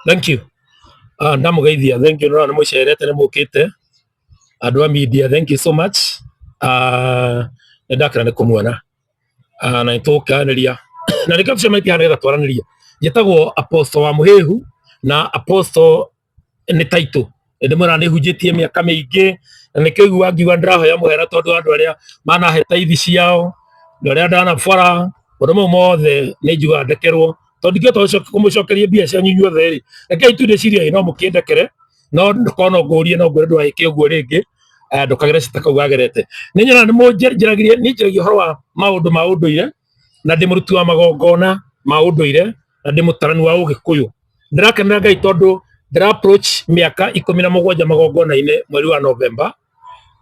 Thank you. Ah, ndamũgeithia, thank you, nĩ mũcerete nĩ mũkĩte andũ a media, thank you so much. Ah, nĩ ndakena nĩ kũmuona. Ah, na nĩ tũgũkeranĩria na nĩkĩo tũcemanĩtie haha nĩgetha twaranĩrie. Njĩtagwo Apostle wa Mũhĩhu na Apostle nĩ title. Nĩ ndĩmwĩraga nĩ hunjĩtie mĩaka mĩingĩ na nĩkĩo igua ngiuga ndĩrahoya mũhera tondũ andũ arĩa manahe taithi ciao, andũ arĩa ndanabora, maũndũ mau mothe nĩ njugaga ndekerwo tondũ ndingĩhota kũmũcokeria mbia cianyu inyuothe rĩ, rekei tu ndĩcirie no mũkĩndekere no korwo no ngũrie no ngwĩre ndũgagĩke ũguo rĩngĩ, ndũkagere cita kau wagerete. Nĩ nyonaga nĩ mũnjaragia, niĩ njaragia ũhoro wa maũndũ ma ũndũire na ndĩ mũruti wa magongona ma ũndũire na ndĩ mũtarani wa ũgĩkũyũ. Ndĩrakenera Ngai tondũ ndĩra approach mĩaka 17 magongona-inĩ mweri wa November,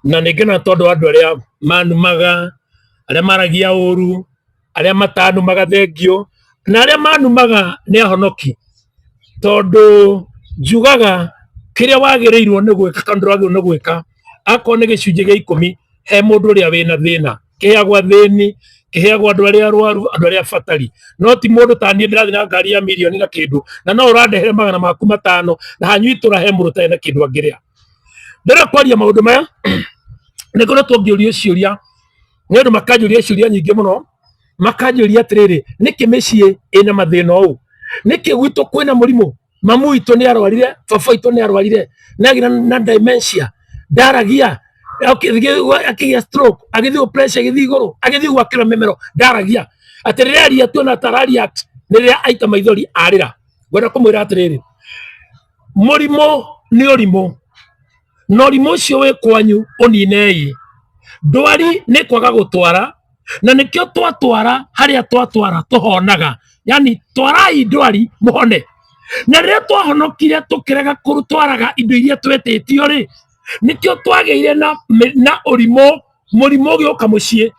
na nĩ ngenaga tondũ wa andũ arĩa manumaga, arĩa maragia ũru, arĩa matanumaga thengio, na arĩa manumaga nĩ ahonoki, tondũ njugaga kĩrĩa wagĩrĩirwo nĩ gwĩka kana ndũragĩrĩirwo nĩ gwĩka, akorwo nĩ gĩcunjĩ gĩa 10 he mũndũ ũrĩa wĩna thĩna, kĩheagwo athĩni, kĩheagwo andũ arĩa arwaru, andũ arĩa abatari, no ti mũndũ ta niĩ ndĩrathiĩ na ngari ya mirioni na kĩndũ, na no ũrandehere 500,000 na hanyu itũra he mũndũ ũtarĩ na kĩndũ angĩrĩa. Ndĩrenda kwaria maũndũ maya, nĩ ngoretwo ngĩũrio ciũria nĩ andũ makanjũria ciũria nyingĩ mũno, makanjũria atĩrĩrĩ, nĩkĩ mĩciĩ ĩna mathĩna ũũ, nĩkĩ gwitũ kwĩna mũrimũ, mamu witũ nĩ arwarire, baba witũ nĩ arwarire, nĩ agĩra na dementia, ndaragia, akĩgĩa stroke, agĩthiĩ pressure ĩgĩthiĩ igũrũ, agĩthiĩ gwakĩra mĩmero, ndaragia, atĩ rĩrĩa aria tuona ta react, nĩ rĩrĩa aita maithori arĩra. Ngwenda kũmwĩra atĩrĩrĩ, mũrimũ nĩ ũrimũ, na ũrimũ ũcio wĩ kwanyu ũninei. Ndwari nĩ kwaga gũtwara, na nĩkĩo twatwara harĩa twatwara tũhonaga, yani twarai ndwari mũhone. Na rĩrĩa twahonokire tũkĩrega kũrutwaraga indo iria twetĩtio rĩ, nĩkĩo twagĩire na ũrimũ, mũrimũ ũgĩũka mũciĩ,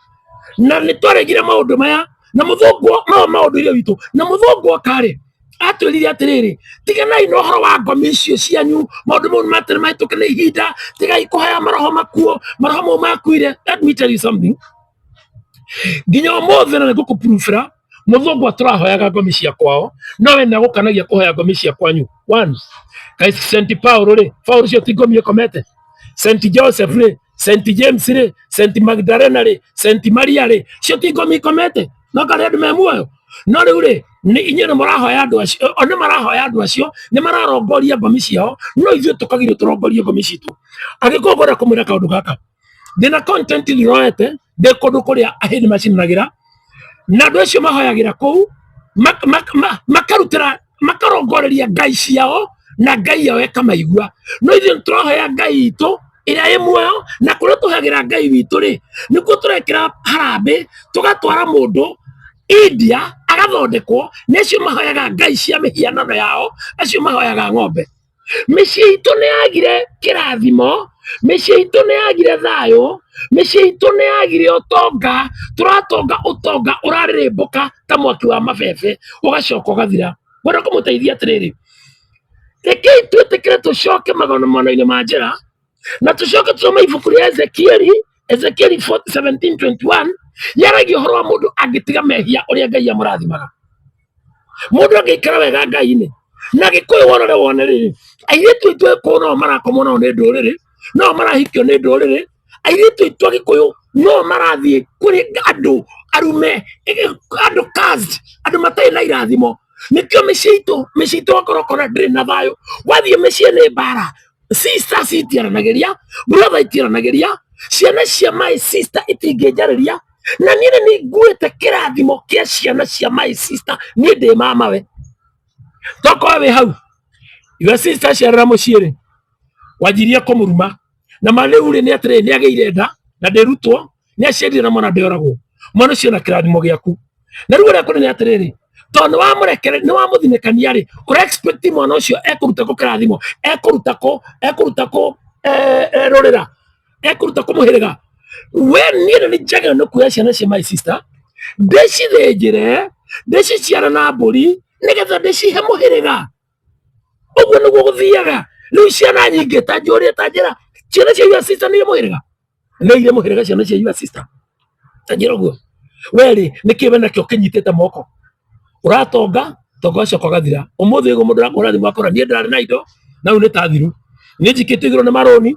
na nĩ twaregire maũndũ maya na mũthũngũ no maũndũ iria witũ na mũthũngũ oka rĩ atwĩrire atĩrĩrĩ, tiganai na ũhoro wa ngomi icio cianyu, maũndũ mau nĩ mahĩtũke nĩ ihinda, tigai kũhoya maroho makuo, maroho mau makuire. Let me tell you something, nginya ũmũthĩ na nĩngũkũpruvĩra mũthũngũ atũrahoyaga ngomi cia kwao, no we nĩagũkanagia kũhoya ngomi cia kwanyu. One, kaĩ St Paul rĩ, Paul ũcio ti ngomi ĩkomete? St Joseph rĩ, St James rĩ, St Magdalena rĩ, St Maria rĩ, cio ti ngomi ikomete? No karĩ andũ me muoyo? No rĩu rĩ, nĩ inyuĩ nĩ mũrahoya andũ acio, o nĩ marahoya andũ acio, nĩ mararongoria ngomi ciao, no ithuĩ tũkagirio tũrongorie ngomi citũ. Angĩkorwo ngwenda kũmwĩra kaũndũ gaka, ndĩna content ndĩroete ndĩ kũndũ kũrĩa ahĩndĩ macinanagĩra, na andũ acio mahoyagĩra kũu, makarutĩra, makarongoreria ngai ciao na ngai yao ĩkamaigua. No ithuĩ nĩ tũrahoya ngai itũ ĩrĩa ĩ muoyo, na kũrĩa tũhoyagĩra ngai witũ rĩ, nĩkuo tũrekĩra harambĩ, tũgatwara mũndũ India agathondekwo nĩ acio mahoyaga ngai cia mĩhianano yao, acio mahoyaga ng'ombe. Mĩciĩ itũ nĩ yagire kĩrathimo, mĩciĩ itũ nĩ yagire thayũ, mĩciĩ itũ nĩ yagire ũtonga, tũratonga ũtonga ũrarĩrĩmbũka ta mwaki wa mabebe ũgacoka ũgathira. Ngwenda kũmũteithia atĩrĩrĩ, rekei twĩtĩkĩre tũcoke magongona-inĩ ma njĩra, na tũcoke tũthome ibuku rĩa Ezekieli, Ezekieli 17:21, yaragia ũhoro wa mũndũ angĩtiga mehia ũrĩa Ngai amũrathimaga. Mũndũ angĩikara wega Ngai-inĩ, na Gĩkũyũ worore wone rĩrĩ, airĩtu aitũ Gĩkũyũ no marakomwo nao nĩ ndũrĩrĩ, no marahikio nĩ ndũrĩrĩ, airĩtu aitũ a Gĩkũyũ no marathiĩ kũrĩ andũ arume, andũ cursed, andũ matarĩ na irathimo. Nĩkĩo mĩciĩ itũ, mĩciĩ itũ wakorwo ũkona ndĩrĩ na thayũ, wathiĩ mĩciĩ nĩ mbara, sisters itiaranagĩria, brother itiaranagĩria, ciana cia my sister itingĩnjarĩria, na niĩ nĩ nguĩte kĩrathimo kĩa ciana cia my sister, niĩ ndĩ mamawe. Tokorwo wĩ hau, your sister aciarĩra mũciĩ rĩ, wanjirie kũmũruma, na ma rĩu rĩ nĩ atĩrĩrĩ, nĩ agĩire nda na ndĩrutwo, nĩ aciarire na mwana ndĩoragwo, mwana ũcio na kĩrathimo gĩaku. Na rĩu ũrĩa kũrĩ nĩ atĩrĩrĩ, tondũ nĩ wamũrekere, nĩ wamũthinĩkania rĩ, ũra expect mwana ũcio ekũruta kũ kĩrathimo, ekũruta kũ, ekũruta kũ rũrĩra, ekũruta kũ mũhĩrĩga. We niĩ nĩ njagĩrĩirwo nĩ kuoya ciana cia my sister, ndĩcithĩnjĩre, ndĩciciare na mbũri, nĩgetha ndĩcihe mũhĩrĩga. Ũguo nĩguo gũthiaga. Rĩu ciana nyingĩ ta njũrie ta njĩra, ciana cia your sister nĩ irĩ mũhĩrĩga? Nĩ irĩ mũhĩrĩga ciana cia your sister? Ta njĩra ũguo. We rĩ, nĩkĩ we nakĩo kĩnyitĩte moko? Ũratonga, Ũtonga ũcio ũgathira. Ũmũthĩ ũguo mũndũ arakũhũra thimũ akora niĩ ndĩrarĩ na indo na rĩu nĩ ta thiru. Niĩ njikĩtio igũrũ nĩ marũni,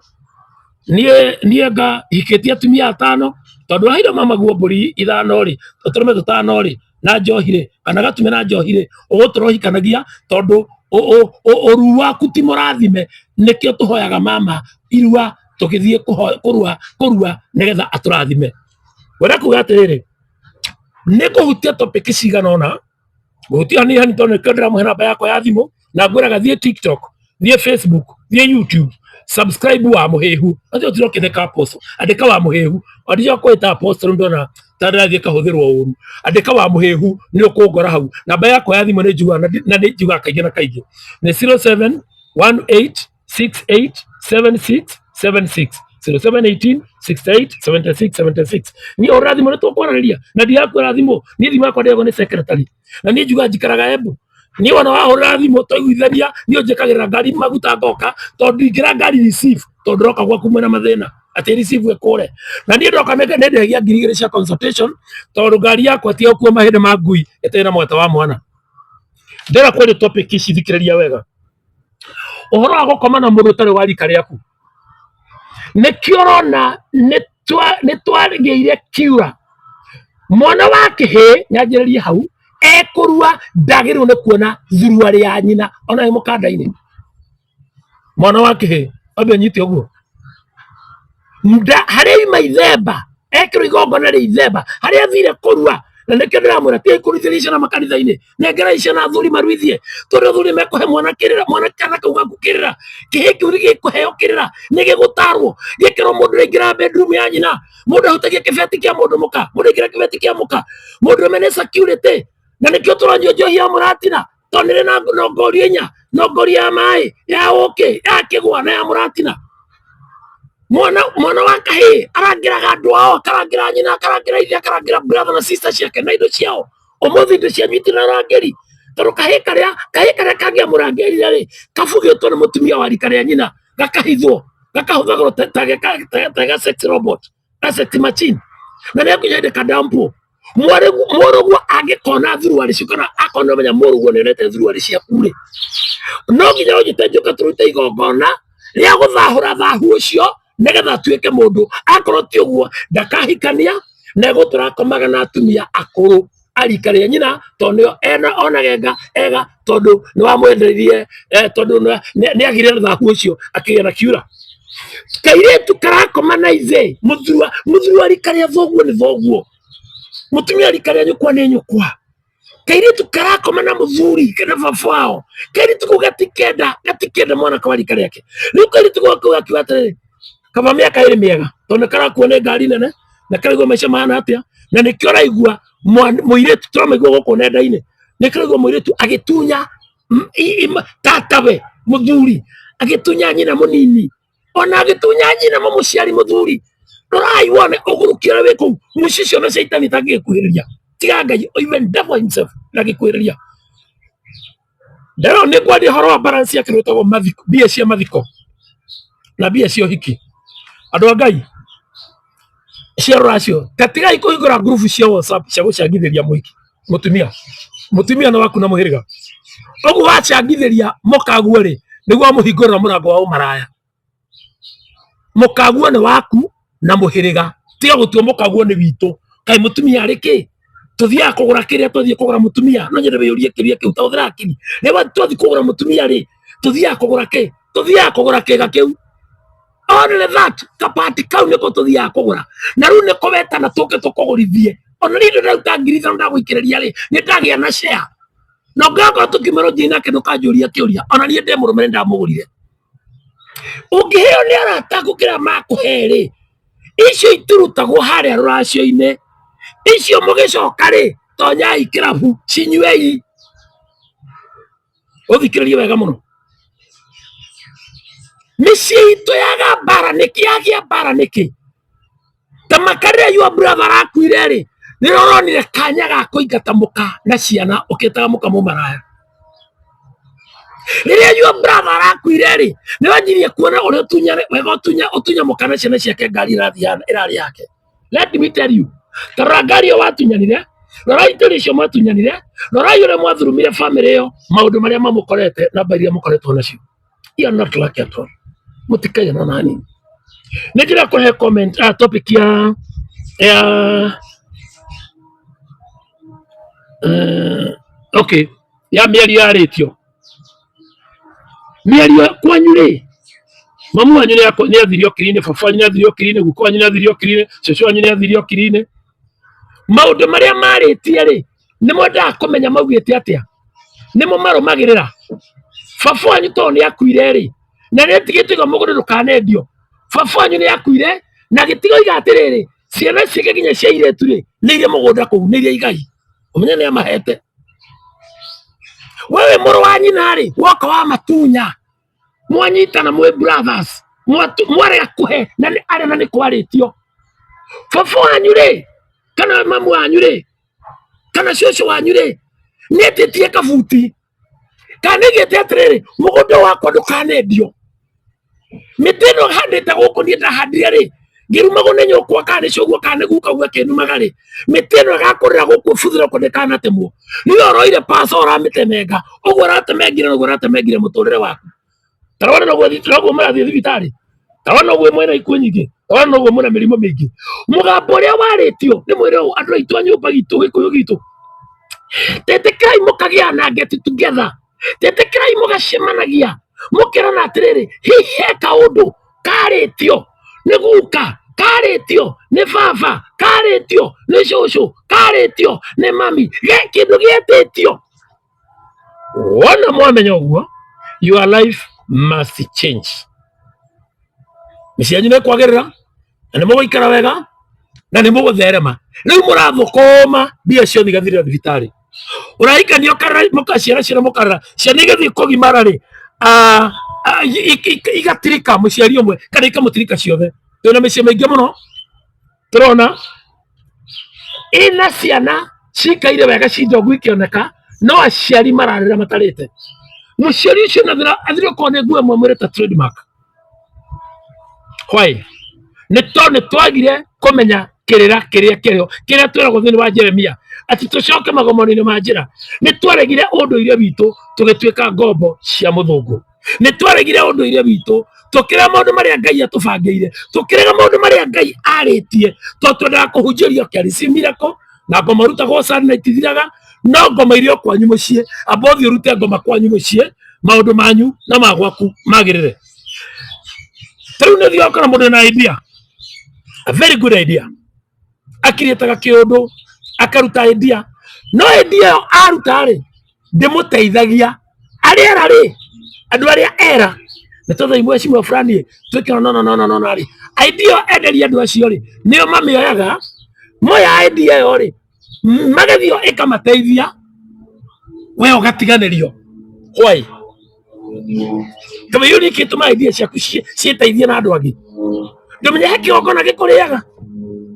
niĩ nga hikĩtie atumia atano, tondũ waheire mamaguo mbũri ithano rĩ, tũtũrũme tũtano rĩ, na njohi rĩ, kana gatume na njohi rĩ, ũgũtũra ũhikanagia tondũ ũruu waku ti mũrathime. Nĩkĩo tũhoyaga mama irua tũgĩthiĩ kũrua nĩgetha atũrathime. Ngwenda kuga atĩrĩrĩ, nĩ ngũhutia topic cigana ũna, ngũhutia hanini hanini tondũ nĩkĩo ndĩramũhe namba yakwa ya thimũ, na ngwĩraga thiĩ TikTok, thiĩ Facebook, thiĩ YouTube, subscribe wa Mũhĩhu. Acio ũtira ũkĩtheka apostle, andĩka wa Mũhĩhu. Andĩka kwĩta apostle ndona ta ndĩrathiĩ kahũthĩrwo ũru. Andĩka wa Mũhĩhu nĩ ũkũngora hau. Namba yakwa ya thimũ nĩ njugaga na nĩ njugaga kaingĩ na kaingĩ. Nĩ 0718687676. 0718 68 76 76. Niĩ hũrĩra thimũ nĩ tũkwaranĩria na ndigakwĩra thimũ. Niĩ thimũ yakwa ndĩagwo nĩ secretary. Na niĩ njugaga njikaraga Embu. Niĩ wona wahũrĩra thimũ twaiguithania niĩ ũnjĩkagĩrĩra ngari maguta ngoka tondũ ndingĩra ngari receive tondũ ndĩroka gwaku mwĩna mathĩna atĩ receive ĩkũre. Na niĩ ndoka nĩ ndehagia 2000 cia consultation tondũ ngari yakwa ti ya gũkua mahĩndĩ ma ngui ĩtarĩ na mwata wa mwana. Ndĩrenda kwaria topic ici thikĩrĩria wega. Ũhoro wa gũkoma na mũndũ ũtarĩ wa rika rĩaku. Nĩkĩo ũrona nĩ twagĩire kiura. Mwana wa kĩhĩĩ nyanjĩrĩrie hau ekũrua ndagĩrĩirwo nĩ kuona thuruarĩ ya nyina ona ĩ mũkanda-inĩ. Mwana wa kĩhĩĩ ambe anyite ũguo. Harĩa ima ithemba ekĩrwo igongona rĩa ithemba harĩa athire kũrua na nĩkĩo ndĩramwĩra tigai kũruithĩria ciana makanitha-inĩ, nengerai ciana athuri maruithie tondũ athuri mekũhe mwana kĩrĩra, mwana kana kau gaku kĩrĩra, kĩhĩĩ kĩu nĩgĩkũheo kĩrĩra, nĩgĩgũtarwo gĩkerwo mũndũ ndaingĩraga bedroom ya nyina, mũndũ ahutagia kĩbeti kĩa mũndũ mũka, mũndũ aingĩra kĩbeti kĩa mũka, mũndũ ũrũme nĩ security na nĩkĩo tũranyua njohi ya mũratina tondũ nĩrĩ na nongorio inya, nongorio ya maĩ, ya ũkĩ, ya kĩgwa na ya mũratina. Mwana wa kahĩĩ arangĩraga andũ ao, akarangĩra nyina, akarangĩra ithe, akarangĩra brother na sister ciake na indo ciao. Ũmũthĩ indo cianyu itirĩ na ũrangĩri tondũ kahĩĩ karĩa kangĩamũrangĩrire rĩ, kabugĩtwo nĩ mũtumia wa rika rĩa nyina, gakahithwo, gakahũthagĩrwo ta ga sex robot, ta sex machine, na nĩ nginya hĩndĩ kadampwo. Mũrũguo angĩkona thuruarĩ ciaku kana akona ũmenya mũrũguo nĩ onete thuruarĩ ciaku rĩ, no nginya ũnjĩte njũke tũrute igongona rĩa gũthahũra thahu ũcio nĩgetha atuĩke mũndũ. Akorwo ti ũguo ndakahikania na egũtũra akomaga na atumia akũrũ a rika rĩa nyina tondũ nĩo ena onaga ega tondũ nĩ wamwendereirie, tondũ nĩ agĩire na thahu ũcio akĩgĩa na kiura. Kairĩtu karakoma na ithe mũthurwa rika rĩa thoguo nĩ thoguo, mũtumia rika rĩa nyũkwa nĩ nyũkwa. Kairĩtu karakoma na mũthuri kana baba wao, kairĩtu kau gatikenda mwanake wa rika rĩake. Rĩu kairĩtu kau gakiuga atĩrĩrĩ, kaba mĩaka ĩrĩ mĩega tondũ nĩ karakuo nĩ ngari nene na karaigua maica mahana atĩa, na nĩkĩo ũraigua mũirĩtu tũramaigua gũkũ nenda-inĩ, nĩkĩo ũraigua mũirĩtu agĩtunya tatawe mũthuri, agĩtunya nyina mũnini, ona agĩtunya nyina mũmũciari mũthuri. Rorai wone ũgũrũki ũrĩa wĩ kũu, mũciĩ ũcio na caitani itangĩgĩkuhĩrĩria, tiga Ngai, even devil himself ndangĩkuhĩrĩria. Ndĩrona nĩ ngwaria ũhoro wa balance ya kĩndũ gĩtagwo mathiko, mbia cia mathiko na mbia cia ũhiki. Andũ a Ngai, cia rũracio, ta tigai kũhingũra ngurubu cia WhatsApp cia gũcangithĩria mũhiki, mũtumia. Mũtumia nĩ waku na mũhĩrĩga. Ũguo wacangithĩria mũkaguo rĩ, nĩguo wamũhingũrĩra mũrango wa ũmaraya. Mũkaguo nĩ waku na mũhĩrĩga. Tiga gũtua mũkaguo nĩ witũ. Kaĩ mũtumia arĩ kĩ? Tũthiaga kũgũra kĩrĩa twathiĩ kũgũra mũtumia. No nyende wĩyũrie kĩũria kĩu, ta hũthĩra akili. Rĩrĩa twathiĩ kũgũra mũtumia rĩ, tũthiaga kũgũra kĩ? Tũthiaga kũgũra kĩga kĩu. Only that, kabati kau nĩko tũthiaga kũgũra. Na rĩu nĩko wetana tũke tũkũgũrithie. Ona niĩ ndĩraruta 5,000 ndagũikĩrĩria rĩ, nĩ ndagĩa na share. Na ũngĩgakorwo tũkiuma rũnjinĩ nake ndũkanjũria kĩũria. Ona niĩ ndĩ mũrũme nĩ ndamũgũrire. Ũngĩheo nĩ arata aku kĩrĩa makũhe rĩ, icio iturutagwo harĩa rũracio-inĩ. Icio mũgĩcoka rĩ, tonyai kĩrabu, cinyuei. Ũthikĩrĩrie wega mũno. Mĩciĩ itũ yaga mbara nĩkĩ? Yagĩa mbara nĩkĩ? Ta makarĩra your brother arakuire rĩ, nĩrĩo ũronire kanya ga kũingata mũka na ciana ũkĩtaga mũka mũmaraya. Rĩrĩa your brother arakuire rĩ, nĩ wanjirie kuona ũrĩa ũtunya wega ũtunya mũka na ciana ciake ngari ĩrathiĩ ĩrarĩ yake. Let me tell you, ta rora ngari ĩyo watunyanire, Rorai indo icio mwatunyanire, rorai ũrĩa mwathurumire bamĩrĩ ĩyo, maũndũ marĩa mamũkorete na mbaira iria mũkoretwo nacio. You are not lucky at all. Mũtikaigana ona hanini. Nĩ njĩra kũhe comment, topic ya okay, ya mĩario yarĩtio. Mĩario kwanyu rĩ, mamu wanyu nĩ athirio kiri-inĩ, baba wanyu nĩ athirio kiri-inĩ, guka wanyu nĩ athirio kiri-inĩ, cũcũ wanyu nĩ athirio kiri-inĩ. Maũndũ marĩa marĩtie rĩ, nĩ mwendaga kũmenya maugĩte atĩa? Nĩmo marũmagĩrĩra? Baba wanyu tondũ nĩ akuire rĩ, na nĩ atigĩte iga mũgũnda ndũkanendio. Baba wanyu nĩ akuire na agĩtiga oiga atĩrĩrĩ, ciana ciake nginya cia airĩtu rĩ, nĩ irĩ mũgũnda kũu, nĩ irĩ igai. Ũmenye nĩ amahete. Wewe mũrũ wa nyina rĩ, woka wa matunya, mwanyitana mwĩ brothers, mwarega kũhe na nĩ arĩa na nĩ kwarĩtio. Baba wanyu rĩ, kana mamu wanyu rĩ, kana cũcũ wanyu rĩ, nĩ etĩtie kabuti, kana nĩ aigĩte atĩrĩrĩ, mũgũnda wakwa ndũkanendio. Mĩtĩ ĩno handĩte gũkũ niĩ ndahandire rĩ, ngĩrumagwo nĩ nyũkwa kana nĩ cũguo kana nĩ guka guo akĩnumaga rĩ, mĩtĩ ĩno ĩgakũrĩra gũkũ buthĩra ũguo ndĩkanatemwo. Niwe ũroire paca ũramĩtemenga, ũguo ũratemengire noguo ũratemengire mũtũrĩre waku. Ta rora noguo noguo mũrathiĩ thibitarĩ, ta rora noguo mwĩna ikuũ nyingĩ, ta rora noguo mwĩna mĩrimũ mĩingĩ. Mũgambo ũrĩa warĩtio nĩ mwĩre ũũ, andũ aitũ a nyũmba gitũ, gĩkũyũ gitũ, tetĩkĩrai mũkagĩa na get together, tetĩkĩrai mũgacemanagia mũkerana atĩrĩrĩ, hihi he kaũndũ karĩtio nĩ guka, karĩtio nĩ baba, karĩtio nĩ cũcũ, karĩtio nĩ mami, ge kĩndũ gĩetĩtio. Wona mwamenya ũguo, your life must change. Mĩciĩ yanyu nĩ ĩkwagĩrĩra na nĩ mũgũikara wega na nĩ mũgũtherema. Rĩu mũrathũkũma mbia ciothe igathirĩra thibitarĩ. Ũrahikania ũkarera mũkaciara ciana mũkarera ciana igathiĩ kũgimara rĩ, igatirika mũciari ũmwe kana ikamũtirika ciothe. Twĩna mĩciĩ mĩingĩ mũno tũrona ina ciana cikaire wega ci njogu ikĩoneka no aciari mararĩra matarĩte. Mũciari ũcio na thĩna athire okorwo nĩ nguo ĩmwe mwĩrĩte trademark. Why? Nĩ tondũ nĩ twagire kũmenya kĩrĩra kĩrĩa kĩrĩho kĩrĩa twĩragwo thĩinĩ wa Jeremia atĩ tũcoke magomano-inĩ ma njĩra. Nĩ twaregire ũndũire witũ tũgĩtuĩka ngombo cia mũthũngũ. Nĩ twaregire ũndũire witũ tũkĩrega maũndũ marĩa Ngai atũbangĩire, tũkĩrega maũndũ marĩa Ngai arĩtie, tondũ twendaga kũhunjĩrio Charis Miracle na ngoma rutagwo sana na itithiraga, no ngoma iria kwanyu mũciĩ, amba ũthiĩ ũrute ngoma kwanyu mũciĩ, maũndũ manyu na ma gwaku magĩrĩre. Ta rĩu nĩ ũthiaga ũkora mũndũ na idea, a very good idea, akirĩtaga kĩũndũ akaruta idea, no idea ĩyo aruta rĩ ndĩmũteithagia. Arĩa era rĩ, andũ arĩa era nĩ tondũ imwe cimwe fulani twĩkĩra no no no no no no rĩ, idea ĩyo enderia andũ acio rĩ nĩo mamĩoyaga, moya idea ĩyo rĩ magathiĩ ĩkamateithia, we ũgatiganĩrio. Why? Tondũ iyo nĩkĩ tũmaga idea ciaku ciĩteithie na andũ angĩ. Ndũmenye he kĩgongona gĩkũrĩaga,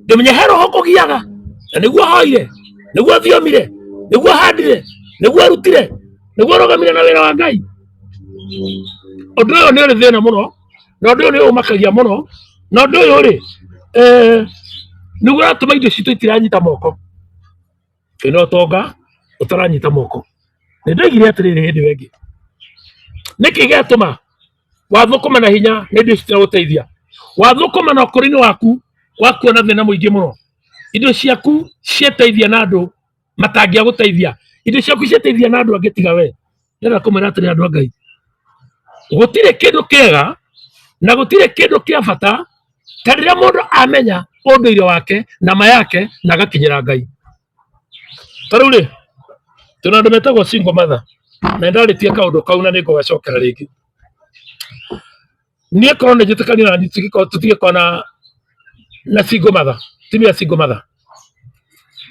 ndũmenye he roho kũgiaga, na nĩguo hoire, nĩguo thiomire, nĩguo handire, nĩguo rutire, nĩguo rũgamire na wĩra wa Ngai. Ũndũ ũyũ nĩ ũrĩ thĩna mũno, na ũndũ ũyũ nĩ ũmakagia mũno, na ũndũ ũyũ rĩ, nĩguo ũratũma indo citũ itiranyita moko. Twĩna ũtonga ũtaranyita moko. Nĩ ndoigire atĩrĩrĩ hĩndĩ ĩyo ĩngĩ, nĩkĩ gĩatũma wathũkũma na hinya na indo ici citiragũteithia? Wathũkũma na ũkũrũ-inĩ waku wakuona thĩna mũingĩ mũno, indo ciaku cieteithia na andũ matangĩagũteithia, indo ciaku cieteithia na andũ angĩ tiga we. Ndĩrenda kũmwĩra atĩrĩ andũ a Ngai, gũtirĩ kĩndũ kĩega na gũtirĩ kĩndũ kĩa bata ta rĩrĩa mũndũ amenya ũndũire wake na ma yake na agakinyĩra Ngai. Ta rĩu rĩ, twĩna andũ metagwo single mother na nĩndarĩtie kaũndũ kau na nĩngũgacokera rĩngĩ. Niĩ korwo nĩ njĩtĩkanio na niĩ tũtigĩkorwo na single mother, timu ya single mother.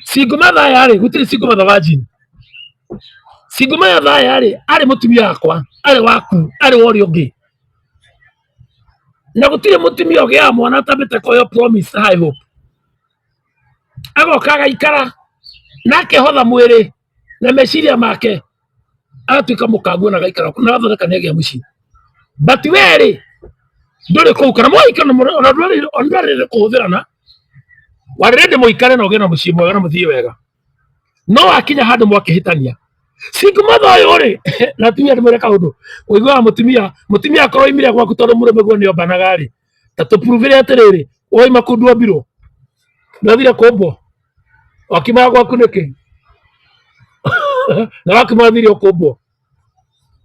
Single mother aya rĩ, gũtirĩ single mother virgin. Single mother aya rĩ, arĩ mũtumia wakwa, arĩ waku, arĩ wa ũrĩa ũngĩ. Na gũtirĩ mũtumia ũgĩaga mwana atambĩte kũheo promise na high hope. Agoka agaikara na akehotha mwĩrĩ na meciria make agatuĩka mũkangu na agaikara na agathondeka nĩ agĩa mũciĩ. But we rĩ, ndũrĩ kũu kana mũgaikara ona ndwarĩrĩ kũhũthĩrana, warĩ ready mũikare na ũgĩe na mũciĩ mwega na mũthiĩ wega. No wakinya handũ mwakĩhĩtania single mother ũyũ rĩ, na atumia ndĩmwĩre kaũndũ, ũiguaga mũtumia mũtumia akorwo oimire gwaku tondũ mũrũme guo nĩombanaga rĩ, ta tũpuruvĩre atĩrĩrĩ, woima kũ ndwombirwo, ndwathire kũmbwo, wakiumaga gwaku nĩkĩ? Na wakiuma wathire ũkũmbwo.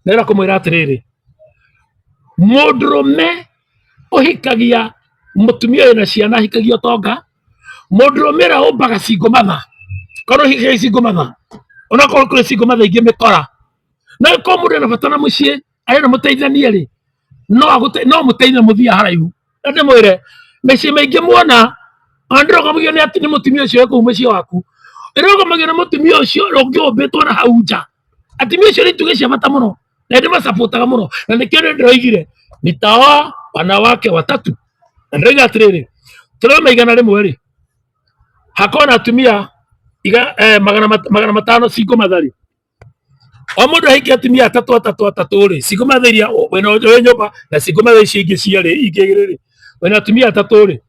Ndĩrenda kũmwĩra atĩrĩrĩ, mũndũrũme ũhikagia mũtumia wĩna ciana ahikagia ũtonga, mũndũrũme ũrĩa ũmbaga single mother, korwo ũhikagia single mother, onakorwo kũrĩ single mother ingĩ mĩkora, no ĩkorwo mũndũ ena bata na mũciĩ arenda mũteithanie rĩ, no agũte no mũteithie mũthiĩ haraihu. Na ndĩmwĩre mĩciĩ mĩingĩ muona ona ndĩrũgamagio nĩ atĩ nĩ mũtumia ũcio wĩ kũu mũciĩ waku, ĩrũgamagio nĩ mũtumia ũcio ũngĩ ũmbĩtwo na hau nja. Atumia acio nĩ itugĩ cia bata mũno na ndĩmacapotaga mũno, na nĩkĩo nĩ ndĩroigire nitaoa wanawake watatu, na ndĩroiga atĩrĩrĩ, tũrĩoma 100 rĩ, hakorwo na atumia 500 single mother rĩ, o mũndũ ahikia atumia atatũ atatũ atatũ rĩ, single mother iria wĩna wĩ nyũmba na single mother icio ingĩ cierĩ ingĩ igĩrĩ rĩ, wĩna atumia atatũ rĩ,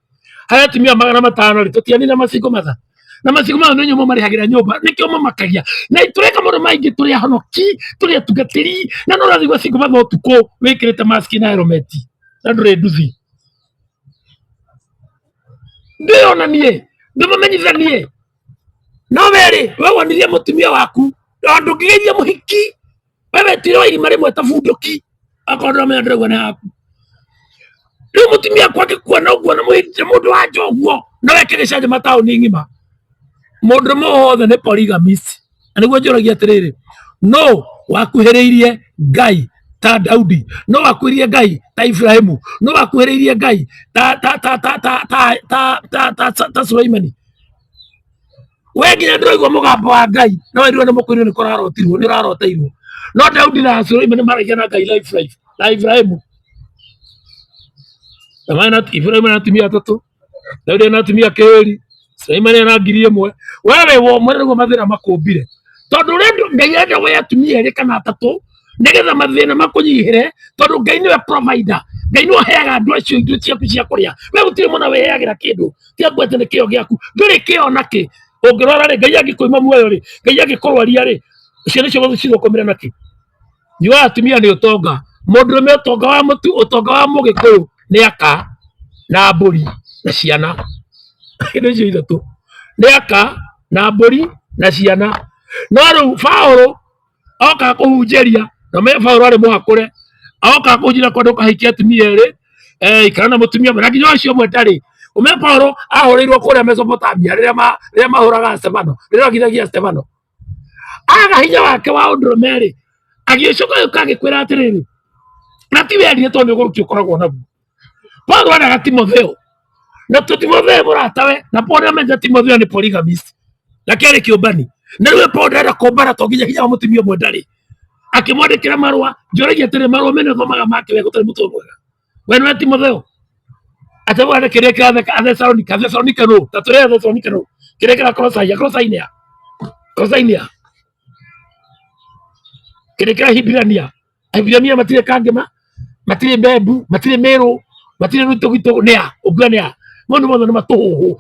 harĩ atumia 500 rĩ, tũtianina masingle mother. Na masingle mother nĩ nyũmba marĩhagĩra nyũmba, nĩkĩo mamakagia na tũreka maũndũ maingĩ, tũrĩ ahonoki, tũrĩ atungatĩri, na no ũrathiĩ gwa single mother ũtukũ wĩkĩrĩte mask na helmet na ndũrĩ nduthi. Ndĩyonanie, ndĩmamenyithanie, no werĩ we wonirie mũtumia waku na ndũngĩgeithia mũhiki, we wetire wa irima rĩmwe ta bunduki, akorwo ndũramenya ndĩraigua nĩ haku. Rĩu mũtumia akwa angĩkuona ũguo na mũhiki mũndũ wa nja ũguo, no weke gĩcanjama taũni ng'ima. Mũndũrũme wothe nĩ polygamist. Na nĩguo njũragia atĩrĩrĩ, no wakuhĩrĩirie Ngai ta Daudi, no wakuhĩrĩirie Ngai ta Ibrahimu, no wakuhĩrĩirie Ngai ta ta ta ta ta ta ta ta ta ta Suleimani. We nginya ndũraigua mũgambo wa Ngai, no werirwo nĩ mũkũirwo nĩ kũrarotirwo, nĩ ũraroteirwo. No Daudi na Suleimani maragia na Ngai life life na Ibrahimu. Na maana Ibrahimu na atumia atatũ, Daudi na atumia kĩrĩ, Suleimani na 1000. Wewe wo mwene nĩguo mathĩna makũmbire, tondũ ũrĩa Ngai enda woe atumia erĩ kana atatũ nĩgetha mathĩna makũnyihĩre, tondũ Ngai nĩwe provider. Ngai nĩwe ũheaga andũ acio indo ciaku cia kũrĩa. We gũtirĩ mwana wĩheagĩra kĩndũ, tiga kwete nĩ kĩo gĩaku, ndũrĩ kĩo nakĩ. Ũngĩrwara rĩ, Ngai angĩkũima muoyo rĩ, Ngai angĩkũrwaria rĩ, ciana icio cithũkũmĩre nakĩ? Nyuaga atumia nĩ ũtonga. Mũndũrũme ũtonga wa mũtu, ũtonga wa mũgĩkũyũ nĩ aka na mbũri na ciana. Indo icio ithatũ nĩ aka na mbũri na ciana. No rĩu Paũlũ oka kũhunjĩria, na me Paũlũ arĩ mũhakũre, oka kũhunjĩria kwa ndũkahikie atumia erĩ, ikara na mũtumia ũmwe, na nginya ũcio ũmwe ndarĩ. Ũmenye Paũlũ ahũrĩirwo kũrĩa Mesopotamia rĩrĩa rĩrĩa mahũraga Stefano, rĩrĩa ogithagia Stefano. Aga hinya wake wa ũndũrũme rĩ, agĩcoka agĩũka agĩkwĩra atĩrĩrĩ, na ti werire tondũ nĩ ũgũrũki ũkoragwo naguo. Paulo endaga Timotheo, na to Timotheo mũratawe, na Paulo nĩamenyete Timotheo nĩ polygamist, na kĩarĩ kĩũmbani. Na rĩu Paulo ndarenda kũmbana to nginya hinya wa mũtumia ũmwe ndarĩ. Akĩmwandĩkĩra marũa, njũragia atĩrĩ, marũa mene ũthomaga make wega ũtarĩ mũtwe mwega. We nĩwe Timotheo? Atĩ wandĩke kĩrĩa kĩratheka Athesalonika, Athesalonika nũ? Ta twĩre Athesalonika nũ? Kĩrĩa kĩra Kolosai, Kolosai nĩ a? Kolosai nĩ a? Kĩrĩa kĩra Hibirania, Ahibirania matirĩ kangĩma, matirĩ mbembu, matirĩ mĩrũ, matirĩ rũitũgitũ, nĩ a? Ũngiuga nĩ a? Mau nĩ mothe nĩ matũhũhũ.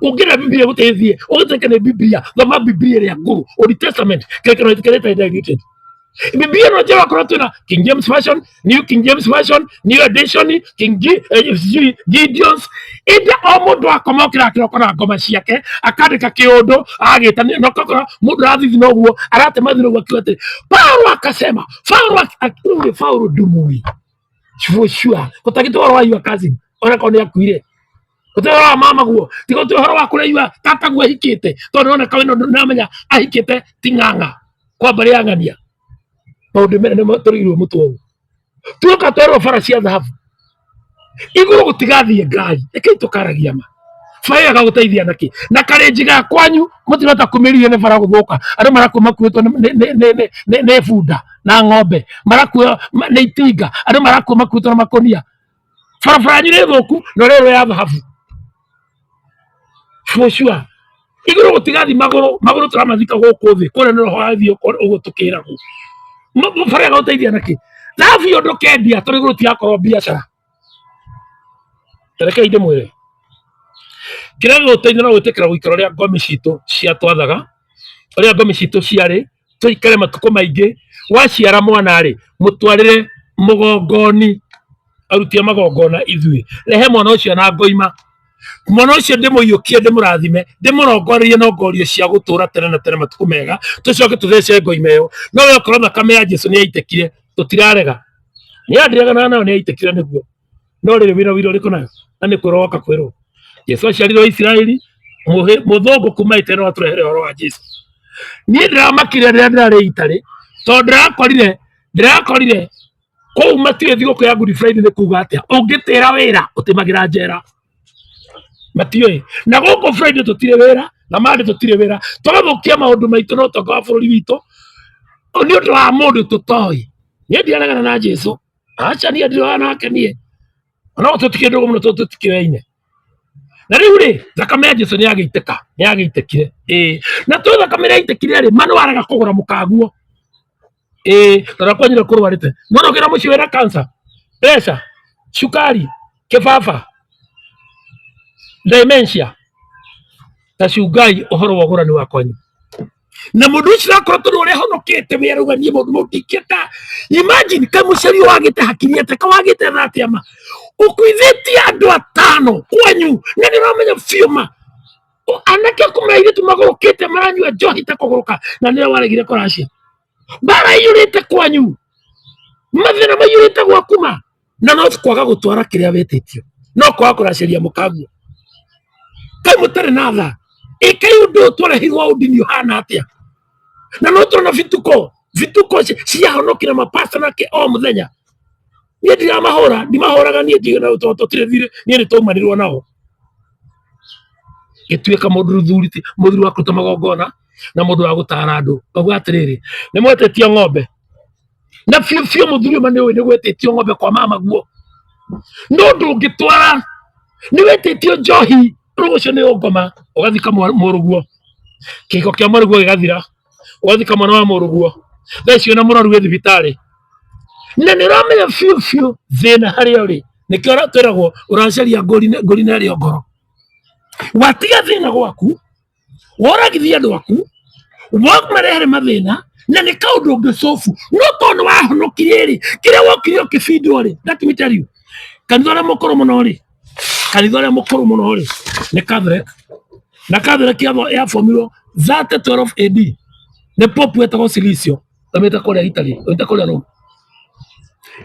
Ũngĩenda Bibilia gũteithie, ũgĩtuĩke nĩ Bibilia, thoma Bibilia ĩrĩa ngũrũ, Old Testament, kĩrĩkanĩro kĩrĩa gĩtarĩ diluted. Bibilia ĩno njerũ akorwo twĩna King James Version, New King James Version, New Edition, King sijui Gideons. Ĩndĩ o mũndũ akoma okĩra kĩroko na ngoma ciake, akandĩka kĩũndũ, agagĩta na ũgakora mũndũ arathithina ũguo, aratema thĩ ũguo akiuga atĩrĩ, Paulo akasema, Paulo rĩu Paulo ndumui. For sure. Gũtagĩtwo ũhoro wa your cousin, ona korwo nĩ akuire. Gũtirĩ ũhoro wa mama guo, tiga gũtirĩ ũhoro wa kũrĩa yua tata guo ahikĩte, tondũ nĩwona kawe nĩamenya ahikĩte ti ng'ang'a kwa mbarĩ ya ng'ania. Maũndũ mene nĩmo tũrigirwo mũtwe ũũ. Tuoka twerwo bara cia thahabu, igũrũ gũtigathiĩ ngari, rekei tũkaragia ma. Bara ĩyo ĩgagũteithia nakĩ? Na karĩnji ga kwanyu mũtirahota kumĩrĩria nĩ bara gũthũka, andũ marakua makuĩtwo nĩ bunda na ng'ombe, marakua nĩ itinga, andũ marakua makuĩtwo na makũnia. Barabara yanyu nĩ thũku na ũrerwo ya thahabu. For sure. Igũrũ gũtigathiĩ magũrũ, magũrũ tũramathika gũkũ thĩ, kũrĩa nĩ roho wathiĩ ũguo tũkĩragwo. Bara ĩgagũteithia nakĩ? Thahabu ĩyo ndũkendia tondũ igũrũ tirakorwo biacara. Rekei ndĩmwĩre, kĩrĩa gĩgũteithia no gwĩtĩkĩra gũikara ũrĩa ngomi citũ ciatwathaga, Ũrĩa ngomi citũ ciarĩ, tũikare matukũ maingĩ. Waciara mwana rĩ, mũtwarĩre mũgongoni, aruti a magongona ithuĩ. Rehe mwana ũcio na ngoima. Mwana ũcio ndĩmũiyũkie, ndĩmũrathime, ndĩmũrongorerie na ngorio cia gũtũra tene na tene matukũ mega, tũcoke tũthece ngoima ĩyo. No we okorwo thakame ya Jesu nĩ yaitĩkire, tũtirarega. Nĩ andireganaga nayo nĩ yaitĩkire nĩguo. No rĩrĩ wĩra wĩra ũrĩkũ nayo? Na nĩ kwĩrwo woka kwĩrwo. Jesu aciarirwo Isiraeli, mũthũngũ kuma Italy no atũrehere ũhoro wa Jesu. Niĩ ndĩramakire rĩrĩa ndĩrarĩ Italy, tondũ ndĩrakorire kũu matiũĩ thigũkũ ya Good Friday nĩ kuga atĩa. Ũngĩtĩra wĩra ũtĩmagĩra njera, matiũĩ. Na gũkũ Friday tũtirĩ wĩra na Monday tũtirĩ wĩra, tũgathũkia maũndũ maitũ na ũtonga wa bũrũri witũ nĩ ũndũ wa mũndũ tũtoĩ. Niĩ ndiaregana na Jesu, aca niĩ ndirora nake niĩ, ona tũtikĩrĩ ndũgũ mũno tondũ tũtikĩoyaine. Na rĩu rĩ, thakame ya Jesu nĩ yagĩitĩka, nĩ yagĩitĩkire. Ĩĩ, na to thakame ĩrĩa yaitĩkire rĩ, ma nĩ warega kũgũra mũkaguo. Ĩĩ, tondũ kwanyire kũrwarĩte. Mwana ũkĩra mũciĩ wĩna cancer, pressure, cukari, kĩbaba, dementia, ta cungai ũhoro wa ũgũrani wa kwanyu. Na mũndũ ũcio akorwo tondũ ũrĩa honokete we arauga niĩ maũndũ mau ndingĩenda. Imagine kaĩ mũciari ũyũ wagĩte hakiri atĩa, kaĩ wagĩte tha atĩa ma. Ũkuithĩtie andũ atano kwanyu na nĩ ũramenya biũ ma. Anake aku na airĩtu magũrũkĩte maranyua njohi ta kũgũrũka na nĩwe waregire kũracia. Mbara iyũrĩte kwanyu, mathĩna maiyũrĩte gwaku ma, na no kwaga gũtwara kĩrĩa wĩtĩtio, no kwaga kũracĩria mũkaguo. Kaĩ mũtarĩ na tha? Ĩkai ũndũ ũyũ twareheirwo wa ũndini ũhana atĩa? Na no tũrona bituko, bituko ciahonokire mapasta nake o mũthenya. Niĩ ndiramahũra, ndimahũraga niĩ ndigana tondũ tũtirĩ thirĩ, niĩ nĩ twaumanirwo nao. Gĩtuĩka mũndũ mũthuri mũthuri wa kũruta magongona na mũndũ wa gũtara andũ. Ngauga atĩrĩrĩ, nĩ mwetĩtio ng'ombe na biũ biũ mũthuri ũma nĩ ũĩ nĩ gwetĩtio ng'ombe kwa mama guo, no ndũngĩtwara, nĩ wetĩtio njohi, rĩu ũcio nĩ ũngoma, ũgathika mũrũguo, kĩhiko kĩa mũrũguo gĩgathira, ũgathika mwana wa mũrũguo, thaa ici wĩna mũrwaru wĩ thibitarĩ, na nĩ ũramenya biũ biũ thĩna harĩa ũrĩ, nĩkĩo twĩragwo ũracaria ngũri na ĩrĩa ngoro. Watiga thĩna gwaku, woragithia andũ aku, wamarehere mathĩna, na nĩ kaũndũ ũngĩcobu, no tondũ nĩ wahonokirie rĩ, kĩrĩa wokire ũkĩbindwo rĩ, let me tell you, kanitha ũrĩa mũkũrũ mũno rĩ, kanitha ũrĩa mũkũrũ mũno rĩ, nĩ Catholic. Na Catholic yabomirwo 3012 AD nĩ Pope wetagwo Silicio, oimĩte kũrĩa Italy, oimĩte kũrĩa Rome.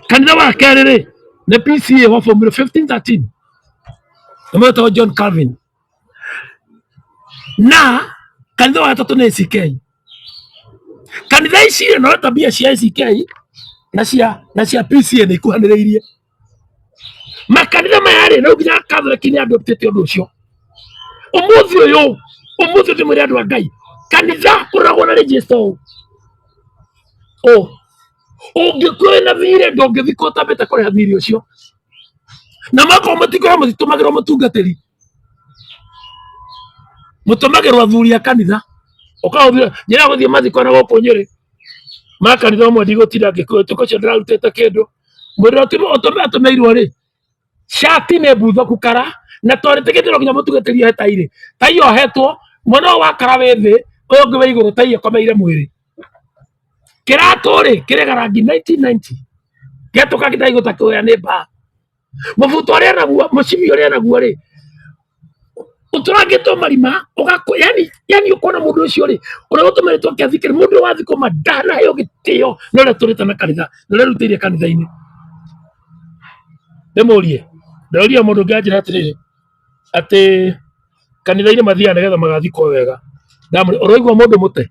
Kanitha wa kerĩ rĩ, nĩ PCA wabomirwo 1513 nĩ mũndũ wetagwo John Calvin. Na kanitha wa gatatũ nĩ ACK. Kanitha ici rĩ, no tabia cia ACK na cia PCA nĩ ikuhanĩrĩirie. Makanitha maya rĩ, no nginya Catholic nĩ adoptĩte ũndũ ũcio. Ũmũthĩ ũyũ, ũmũthĩ ndĩmwĩre andũ a Ngai, kanitha ũroragwo na register ũũ. Ũũ. Ũngĩkua wĩna thirĩ ndũngĩthikwo ũtambĩte kũrĩha thirĩ ũcio. Na makorwo mũtikorwo mũtitũmagĩrwo mũtungatĩri, mũtũmagĩrwo athuri a kanitha. Ũkahũthĩra njĩra ya gũthiĩ mathiko na gũkũ Nyĩrĩ ma kanitha ũmwe ndigũtinda ngĩkũhĩtũka ũcio ndĩrarutĩte kĩndũ. Mũndũ ũrĩa atũmĩirwo rĩ, cati nĩ mbuthũku kara na tondũ rĩtĩkĩtio no nginya mũtungatĩri ohe tai rĩ, tai yohetwo mwena ũyũ wa kara wĩ thĩ, ũyũ ũngĩ wĩ igũrũ, tai ĩkomeire mwĩrĩ. Kĩratũ rĩ, kĩrĩ rangi 1990 gĩatũka gĩtagĩgũta kĩoya nĩ mbaa. Mũbuto ũrĩa naguo, mũcibi ũrĩa naguo rĩ, ũtũrangĩtwo marima, ũgakũ, yani, yani ũkona mũndũ ũcio rĩ, ũrĩa ũtũmĩrĩtwo kĩathikĩrĩ, mũndũ ũyũ wathikwo ma ndanaheo gĩtĩo nĩ ũrĩa tũrĩte na kanitha, na ũrĩa ũrutĩire kanitha-inĩ. Ndĩmũrie, ndĩroria mũndũ ũngĩ anjĩra atĩrĩrĩ, atĩ kanitha-inĩ mathiaga nĩgetha magathikwo wega. Ndamũria, ũraigua mũndũ mũte?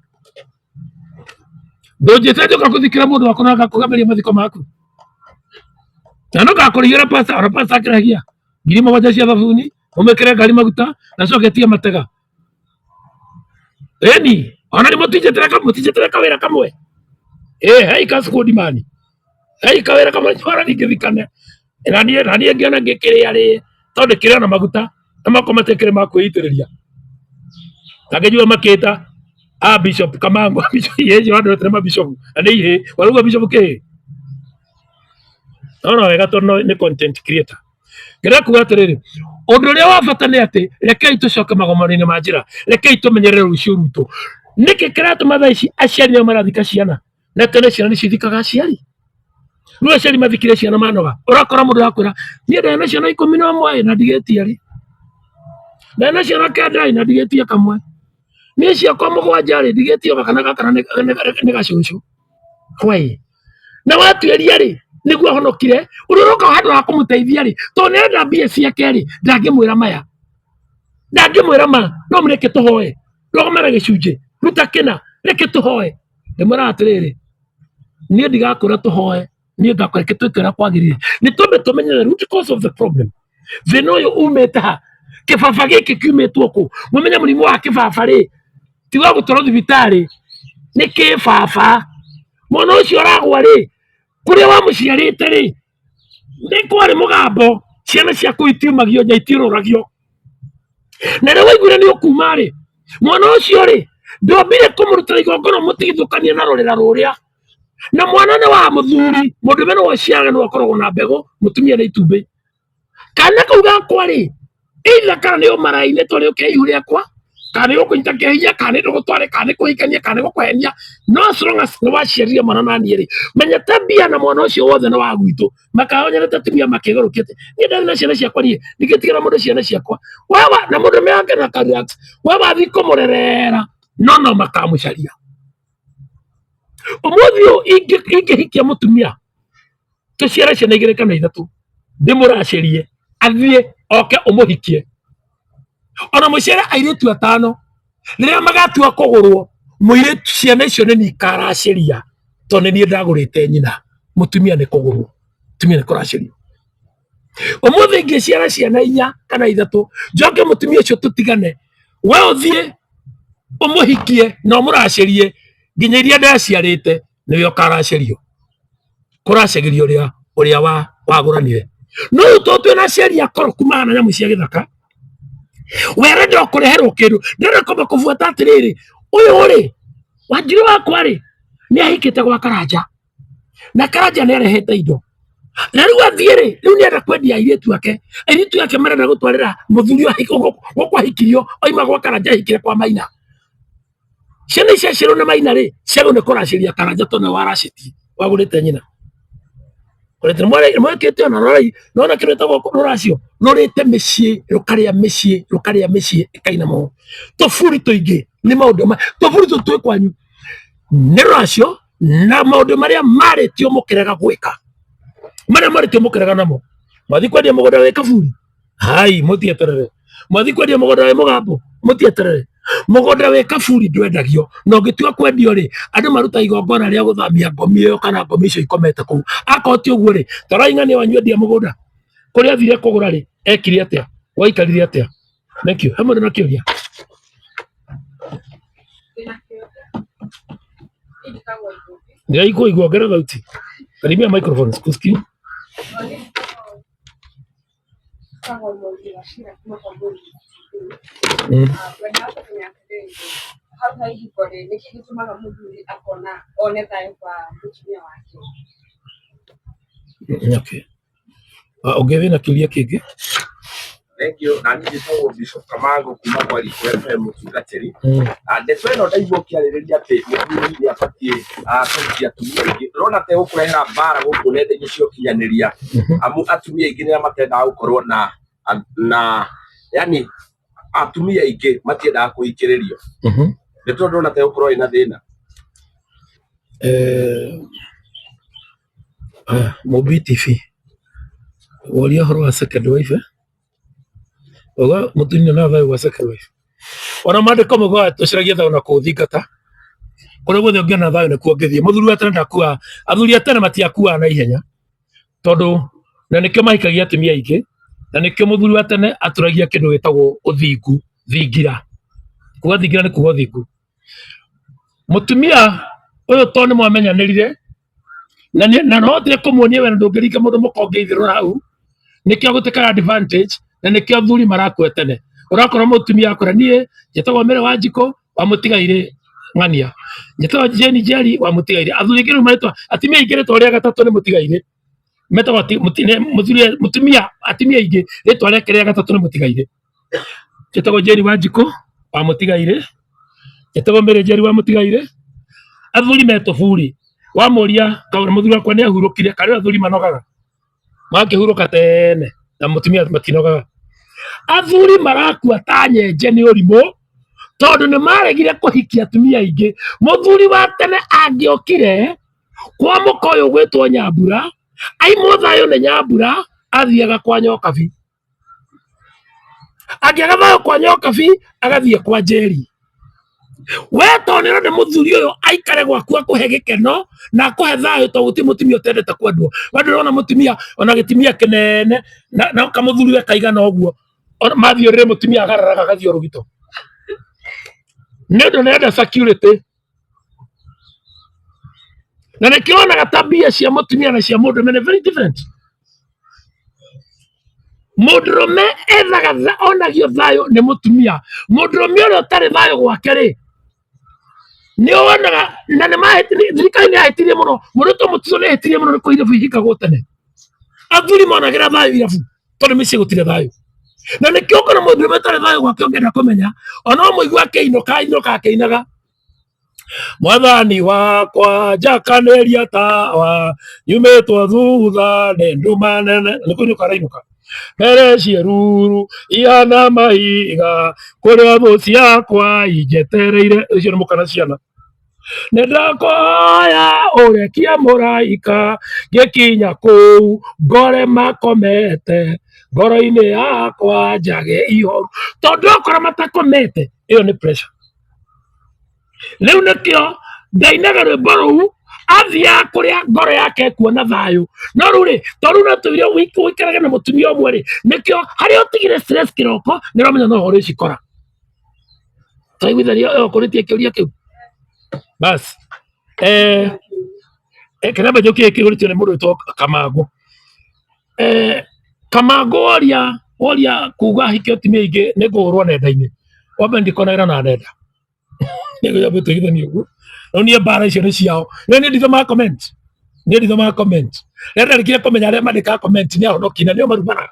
Ndũnjĩte njoka gũthikĩra mũndũ waku na ngakũgameria mathiko maku. Na no ngakũrĩhĩra pasta, ona pasta akĩragia 7,000 cia thabuni, ũmĩkĩre ngari maguta, na coke etie matega. Ĩni, ona nĩ mũtinjĩtĩre kawĩra kamwe. Ĩ, hei ka squad man. Hei kawĩra kamwe ona ningĩthikane. Na niĩ ngĩona ngĩkĩrĩa rĩ, tondũ kĩrĩa na maguta, na mako matikĩrĩ ma kwĩitĩrĩria. Na ngĩnjigua makĩta a Bishop Kamango, Bishop ihĩ andũ othe nĩ mabishop, na nĩ ihĩ, warauga bishop kĩhĩ? No no wega tondũ nĩ content creator. Ngĩrenda kuga atĩrĩrĩ, ũndũ ũrĩa wa bata nĩ atĩ rekei tũcoke magomano-inĩ ma njĩra, rekei tũmenyerere rũciũ rwitũ. Nĩkĩ kĩratũma thaa ici aciari nĩo marathika ciana na tene ciana nĩcio ithikaga aciari? Rĩu aciari mathikire ciana manoga, ũrakora mũndũ arakwĩra niĩ ndarĩ na ciana 11 na ndigĩtie rĩ, ndarĩ na ciana 9 ĩ na ndigĩtie kamwe, niĩ ciakwa 7 rĩ ndigĩtie o kana gaka nĩ gacũcũ. Why? Na watuĩria rĩ nĩguo ahonokire, ũrĩa ũroka handũ ha kũmũteithia rĩ, tondũ nĩ arenda mbia ciake rĩ, ndangĩmwĩra maya, ndangĩmwĩra ma, no mũreke tũhoe, rũgama na gĩcunjĩ, ruta kĩna, reke tũhoe. Ndĩmwĩraga atĩrĩrĩ, niĩ ndigakwĩra tũhoe, niĩ ngakwĩra reke twĩke ũrĩa kwagĩrĩire, nĩ twambe tũmenye the root cause of the problem. Thĩna ũyũ umĩte ha? Kĩbaba gĩkĩ kiumĩtwo kũ? Mũmenye mũrimũ wa kĩbaba rĩ, ti wa gũtwarwo thibitarĩ, nĩ kĩbaba. Mwana ũcio aragwa rĩ, kũrĩa wamũciarĩte rĩ, nĩ kwarĩ mũgambo, ciana ciaku itiumagio nja, itiũrũragio. Na rĩrĩa waiguire nĩ ũkuma rĩ, mwana ũcio rĩ, ndwambire kũmũrutĩra igongona mũtigithũkanie na rũrĩra rũrĩa. Na mwana nĩ wa mũthuri, mũndũrũme nĩwe ũciaraga nĩwe ũkoragwo na mbegũ, mũtumia nĩ itumbĩ. Kana kau gakwa rĩ, either kana nĩ ũmaraine tondũ nĩ ũkĩoya ihu rĩakwa, kana nĩ gũkũnyita kĩa hinya, kana nĩ ndũgũtware, kana nĩ kũhikania, kana nĩ gũkũhenia, no as long as nĩ waciarire mwana na niĩ rĩ, menya tabia na mwana ũcio wothe nĩ wa gwitũ. Makahonyerete atumia makĩgarũkĩte, niĩ ndarĩ na ciana ciakwa niĩ, ndingĩtigĩra mũndũ ciana ciakwa. Wewe na mũndũrũme wake na ka relax, we wathiĩ kũmũrerera, no no makamũcaria. Ũmũthĩ ũyũ ingĩhikia mũtumia, tũciare ciana 2 kana 3, ndĩmũracĩrie, athiĩ oke ũmũhikie. Ona mũciare airĩtu 5, rĩrĩa magatua kũgũrwo, mũirĩtu ciana icio nĩ niĩ ikaracĩria, tondũ nĩ niĩ ndagũrĩte nyina. Mũtumia nĩ kũgũrwo, mũtumia nĩ kũracĩrio. Ũmũthĩ ingĩciara ciana 4 kana 3, njoke mũtumia ũcio tũtigane, we ũthiĩ ũmũhikie na ũmũracĩrie nginya iria ndaciarĩte, nĩwe ũkaracĩrio. Kũracagĩrio ũrĩa wagũranire. No rĩu tondũ twĩna aciari akoroku mahana nyamũ cia gĩthaka, we arenda o kũreherwo kĩndũ, ndarenda kwamba kũbuata atĩrĩrĩ, ũyũ rĩ, Wanjirũ wakwa rĩ, nĩ ahikĩte gwa Karanja, na Karanja nĩ arehete indo, na rĩu athiĩ rĩ, rĩu nĩ arenda kwendia airĩtu ake, airĩtu ake marenda gũtwarĩra mũthuri gũkũ ahikirio, oima gwa Karanja ahikire kwa Maina. Ciana ici ciaciarwo nĩ Maina rĩ, ciagĩrĩirwo nĩ kũracĩria Karanja tondũ nĩwe waracĩtie, wagũrĩte nyina. Mwekĩte ona rorai, nona kĩndũ gĩtagwo rũracio, rũrĩte mĩciĩ, rũkarĩa mĩciĩ, rũkarĩa mĩciĩ ĩkainama. Tũburi tũingĩ nĩ maũndũ ma tũburi tũtũ twĩ kwanyu nĩ rũracio na maũndũ marĩa marĩtio mũkĩrega gwĩka, marĩa marĩtio mũkĩrega namo. Mwathiĩ kwendia mũgũnda wĩ kaburi, hai mũtieterere. Mwathiĩ kwendia mũgũnda wĩ mũgambo, mũtieterere. Mũgũnda wĩ kaburi ndwendagio, na ũngĩtua kwendio rĩ, andũ maruta igongona rĩa gũthamia ngomi ĩyo kana ngomi icio ikomete kũu. Akorwo ti ũguo rĩ, tarai ng'ania wanyu endia mũgũnda, kũrĩa athire kũgũra rĩ, ekire atĩa? Waikarire atĩa? Thank you. He mũndũ na kĩũria? Ndĩraigua, ongerera thauti. Karibia microphone, sikusikii. Hau ha ihiko rĩ, nĩkĩ gĩtũmaga mũthuri akona one thayũ kwa mũtumia wake? Okay. Ũngĩ wĩna kĩũria kĩngĩ? Thank you. Na niĩ njĩtagwo Bishop Kamango kuma kwa Riko FM mũtungatĩri. Ndeto ĩno ndaigua ũkĩarĩrĩria atĩ mũthuri nĩ abatiĩ kũhikia atumia aingĩ. Ndĩrona ta ĩgũkũrehera mbara gũkũ nenda-inĩ cia ũkinyanĩria. Amu atumia aingĩ nĩ arĩa matendaga gũkorwo na yani atumia aingĩ matiendaga kũhikĩrĩrio. Ndeto ĩno ndĩrona ta ĩgũkorwo ĩna thĩna. Mũmbi TV, woria ũhoro wa second wife, uga mũtumia no thayũ gwa second wife. Ona maandĩko maugaga tũcaragie thayũ na kũũthingata, kũrĩa guothe ũngĩona thayũ nĩkuo ũngĩthiĩ. Mũthuri wa tene ndakuaga, athuri a tene matiakuaga na ihenya, tondũ na nĩkĩo mahikagia atumia aingĩ, na nĩkĩo mũthuri wa tene atũragia kĩndũ gĩtagwo ũthingu, thingira. Kuga thingira nĩ kuga ũthingu. Mũtumia ũyũ tondũ nĩ mwamenyanĩrire, na na no hotire kũmuonia wendo ndũngĩringa mũndũ mũkonge itherũ hau, nĩkĩo gũtĩkaga advantage, na nĩkĩo athuri marakua tene. Ũrakora mũtumia akwĩra niĩ njĩtagwo Mary Wanjikũ wa mũtigairĩ ng'ania, njĩtagwo Jane Njeri wa mũtigairĩ. Athuri aingĩ rĩu marĩtwa, atumia aingĩ rĩtwa rĩa gatatũ nĩ mũtigairĩ, metagwo mũtumia, atumia aingĩ rĩtwa rĩake rĩa gatatũ nĩ mũtigairĩ. Njĩtagwo Jane Wanjikũ wa mũtigairĩ, Njĩtagwo Mary Njeri wa Mũtigairĩ. Athuri me tũburi. Wamũria kaũra mũthuri wakwa nĩ ahurũkire, karĩ athuri manogaga. Makĩhurũka tene na mũtumia matinogaga. Athuri marakua ta nyenje nĩ ũrimũ tondũ nĩ maregire kũhikia atumia aingĩ. Mũthuri wa tene angĩokire kwa mũka ũyũ ũgwĩtwo Nyambura, aimwo thayũ nĩ Nyambura, athiaga kwa Nyokabi. Angĩaga thayũ kwa Nyokabi, agathiĩ kwa Njeri. We tondũ nĩ ũrenda mũthuri ũyũ aikare gwaku akũhe gĩkeno na akũhe thayũ tondũ gũtirĩ mũtumia ũtendete kwendwo. We ndũrona mũtumia ona gĩtumia kĩnene na kamũthuri we kaigana ũguo ona mathiĩ ũrĩrĩ mũtumia agararaga agathiĩ o rũgito nĩ ũndũ nĩarenda security. Na nĩkĩo wonaga tabia cia mũtumia na cia mũndũrũme nĩ very different. Mũndũrũme ethaga onagio thayũ nĩ mũtumia. Mũndũrũme ũrĩa ũtarĩ thayũ gwake rĩ, nĩ wonaga na nĩ thirikari nĩ yahĩtirie mũno, mũndũ ta Mũtiso nĩ ahĩtirie mũno nĩ kũhe irabu ihikagwo tene. Athuri monagĩra thayũ irabu tondũ mĩciĩ gũtirĩ thayũ. Na nĩkĩo ũkona mũndũrũme ũtarĩ thayũ gwake ũngĩenda kũmenya, ona ũmũigue akĩinũka ainũka akĩinaga. Mwathani wakwa njakanĩria tawa nyumĩtwo thutha nĩ nduma nene nĩ kũinũka arainũka mbere ciĩruru ihana mahiga kũrĩa thũ ciakwa injetereire ũcio nĩ mũka na ciana nĩ ndakũhoya ũrekie mũraika ngĩkinya kũu ngore makomete ngoro-inĩ yakwa njage ihoru tondũ okorwo matakomete ĩyo nĩ pressure. Rĩu nĩkĩo ndainaga rwĩmbo rũu athiaga kũrĩa ngoro yake ĩkuona thayũ. No rĩu rĩ, to rĩu no tũire ũikarage na mũtumia ũmwe rĩ, nĩkĩo harĩa ũtigire stress kĩroko nĩ ũramenya no ho ũrĩcikora. Twaiguithania ĩyo ũkũrĩtie kĩũria kĩu? Bas. Kĩrĩa njũkĩte kĩũrĩtio nĩ mũndũ wĩtwo Kamangũ. Kamangũ woria woria kuga hikia atumia aingĩ nĩ ngũhũrwo nenda-inĩ. Wambe ndikonagĩra na nenda. Nĩguo tũiguithanie ũguo. Rĩu niĩ mbara icio nĩ ciao. Rĩu niĩ ndithomaga comment. Niĩ ndithomaga comment. Rĩrĩa ndarĩkirie kũmenya arĩa mandĩkaga comment nĩ ahonoki na nĩo marumanaga.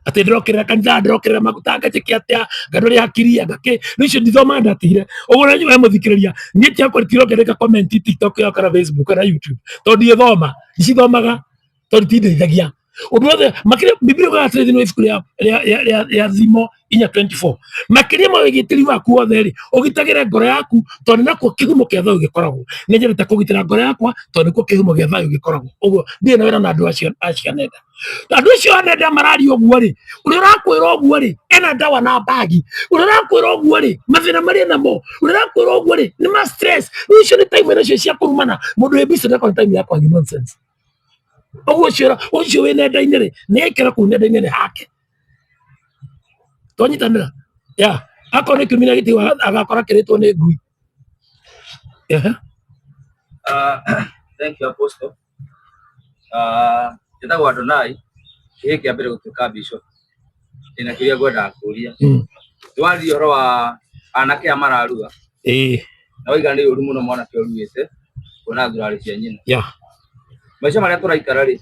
Atĩ ndĩrokĩrĩra kanitha, ndĩrokĩrĩra maguta, ngajĩke atĩa, ngandũrĩ hakiri, ngakĩ. Rĩu icio ndithomaga ndatigire. Ũguo na inyuĩ mũthikĩrĩria, niĩ tiakwa tirongereka comment TikTok yakwa kana Facebook kana YouTube. Tondũ ndiĩthoma, ndicithomaga tondũ itindeithagia. Ũndũ wothe makĩria Biblia yugaga atĩrĩ thĩinĩ wa ibuku rĩa Thimo 4:24 makĩria ma ũgitĩri waku wothe rĩ, ũgitagĩre ngoro yaku tondũ nakuo kĩhumo kĩa thayũ gĩkoragwo. Nĩ nyendete kũgitĩra ngoro yakwa tondũ nĩkuo kĩhumo gĩa thayũ gĩkoragwo. Ũguo ndirĩ na wĩra na andũ acio a nenda. Andũ acio a nenda mararia ũguo rĩ, ũrĩa ũrakwĩra ũguo rĩ, ena ndawa na mbagi. Ũrĩa ũrakwĩra ũguo rĩ, mathĩna marĩa namo, ũrĩa ũrakwĩra ũguo rĩ, nĩ ma stress. Rĩu icio nĩ time nacio cia kũrumana. Mũndũ wĩ busy ndakoragwo na time ya kwaria nonsense. Ũguo ũcio wĩ nenda-inĩ rĩ, nĩ aikara kũu nenda-inĩ nĩ hake. Twanyitanĩra? Yeah. Akorwo nĩ kĩrumi na gĩtĩo agakora kĩrĩtwo nĩ ngui. Ehe. Thank you Apostle. Njĩtagwo Adonai, kĩhĩĩ kĩa mbere gũtuĩka bishop. Ndĩna kĩũria ngwendaga kũria. Twaririe ũhoro wa anake aya mararua. Na waiga nĩ ũru mũno mwanake ũruĩte kuona thurarĩ cia nyina. Maica marĩa tũraikara rĩ,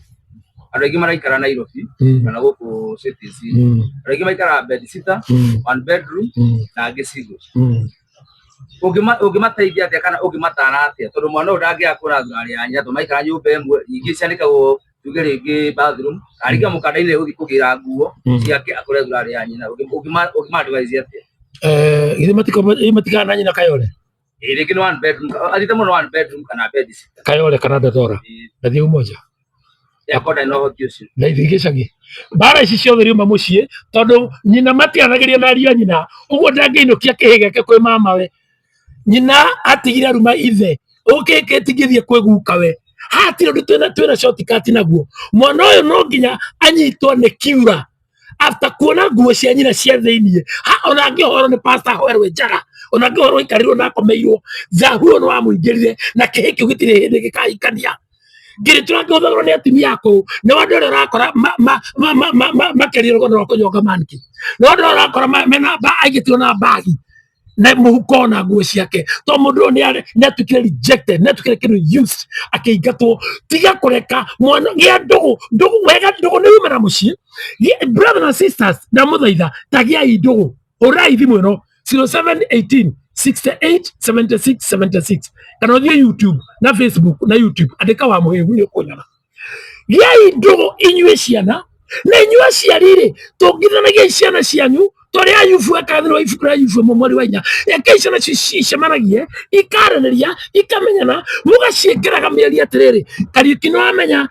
andũ aingĩ maraikara Nairobi kana gũkũ cities. Andũ aingĩ maikaraga bed sitter, one bedroom na angĩ single. Ũngĩmateithia atĩa kana ũngĩmatara atĩa tondũ mwana ũyũ ndangĩaga kuona thurarĩ ya nyina tondũ maikara nyũmba ĩmwe ningĩ cianĩkagwo tuge rĩngĩ bathroom kana rĩngĩ mũkanda-inĩ gũthiĩ kũgĩra nguo ciake akore thurarĩ ya nyina ũngĩma advise atĩa? Githĩ matikana na nyina Kayole? Ĩĩ rĩngĩ nĩ one bedroom athiĩte mũno one bedroom kana bed sitter. Kayole kana Dandora ndathiĩ Umoja Yakwa ndarĩ na ũhoti ũcio. Ndathiĩ gĩcagi. Mbara ici ciothe riuma mũciĩ tondũ nyina matiaranagĩria na ariũ a nyina ũguo ndangĩinũkia kĩhĩ gĩake kwĩ mamawe. Nyina atigire aruma ithe ũguo kĩhĩ gĩtingĩthiĩ kwĩ gukawe. Haha hatirĩ ũndũ twĩna shortcut naguo. Mwana ũyũ no nginya anyitwo nĩ kiura after kuona nguo cia nyina cia thĩiniĩ. Ha ona angĩhorwo nĩ pastor ahoerwo njaga, ona angĩhorwo aikarĩrwo na akomeirwo, thahu ũyũ nĩ wamũingĩrire na kĩhĩ kĩu gĩtirĩ hĩndĩ gĩkahikania. Ngiri tũrakĩhũthagĩrwo nĩ atumia akũrũ nĩ andũ arĩa ũrakora makĩaria rũgano rwa kũnyonga manki, nĩ andũ arĩa ũrakora mena aigĩtwo na mbagi na mũhuko na nguo ciake to mũndũ ũyũ nĩ atuĩkire rejected, nĩ atuĩkire kĩndũ used akĩingatwo. Tiga kũreka mwana gĩa ndũgũ, ndũgũ wega ndũgũ nĩ yumana mũciĩ. Brother na sisters ndamũthaitha ta gĩai ndũgũ, hũrai thimũ ĩno 0718 68 76 76 kana ũthiĩ YouTube na Facebook na YouTube andĩka wa mũhĩgu nĩ ũkũnyona. Gĩai ndũgũ inyuĩ ciana na inyuĩ aciari rĩ, tũngithanagiai ciana cianyu tũrĩa Ayubu ekaga thĩinĩ wa ibuku rĩa Ayubu ĩmwe mweri wa inya. Rekei ciana icemanagie, ikaranĩria, ikamenyana, mũgaciĩkĩraga mĩario atĩrĩrĩ, Kariũki nĩ wamenya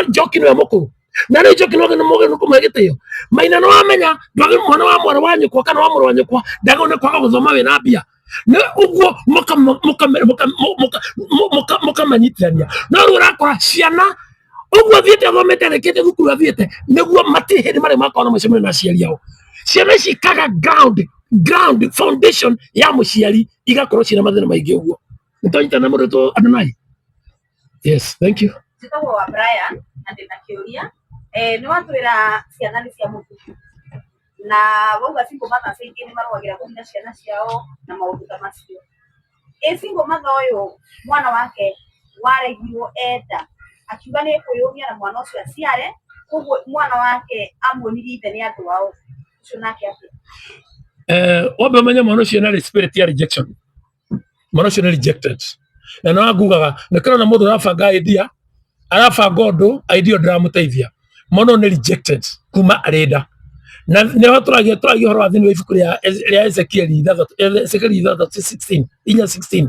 Njoki nĩwe mũkũrũ na rĩu Njoki nĩ wagĩrĩirwo kũmũhe gĩtĩo. Maina nĩ wamenya ndwagĩrĩirwo mwana wa mwarĩ wa nyũkwa kana wa mũrũ wa nyũkwa ndagĩrĩirwo nĩ kwaga gũthoma wĩna mbia. Nĩ ũguo mũkamanyitithania. No rĩu ũrakora ciana ũguo athiĩte athomete arĩkĩtie thukuru athiĩte nĩguo matirĩ hĩndĩ marĩ makorwo na mũcemanio na aciari ao. Ciana ici ikaga ground foundation ya mũciari igakorwo ciĩna mathĩna maingĩ ũguo. Nĩtwanyitana na mũndũ wĩtwo Adonai? Yes, thank you. Njĩtagwo wa Brian na ndĩna kĩũria. Nĩ watwĩra ciana nĩ cia mũthuri na wauga single mothers aingĩ nĩ marũagĩra kũhitha ciana ciao na maũndũ ta macio. Ĩ single mother ũyũ mwana wake waregirwo enda akiuga nĩ ekwĩyũmia na mwana ũcio aciare, koguo mwana wake amuonirie ithe nĩ andũ ao, ũcio nake atĩa? Wambe ũmenye mwana ũcio nĩ spirit ya rejection. Mwana ũcio nĩ rejected. Na no ngugaga nĩ kĩrona mũndũ ũrabanga idea, arabanga ũndũ, idea ndĩramũteithia. Mwana ũyũ nĩ rejected kuma arĩ nda. Na nĩho tũragia ũhoro wa thĩinĩ wa ibuku rĩa Ezekiel ithathatũ, Ezekiel ithathatũ 16, inya 16.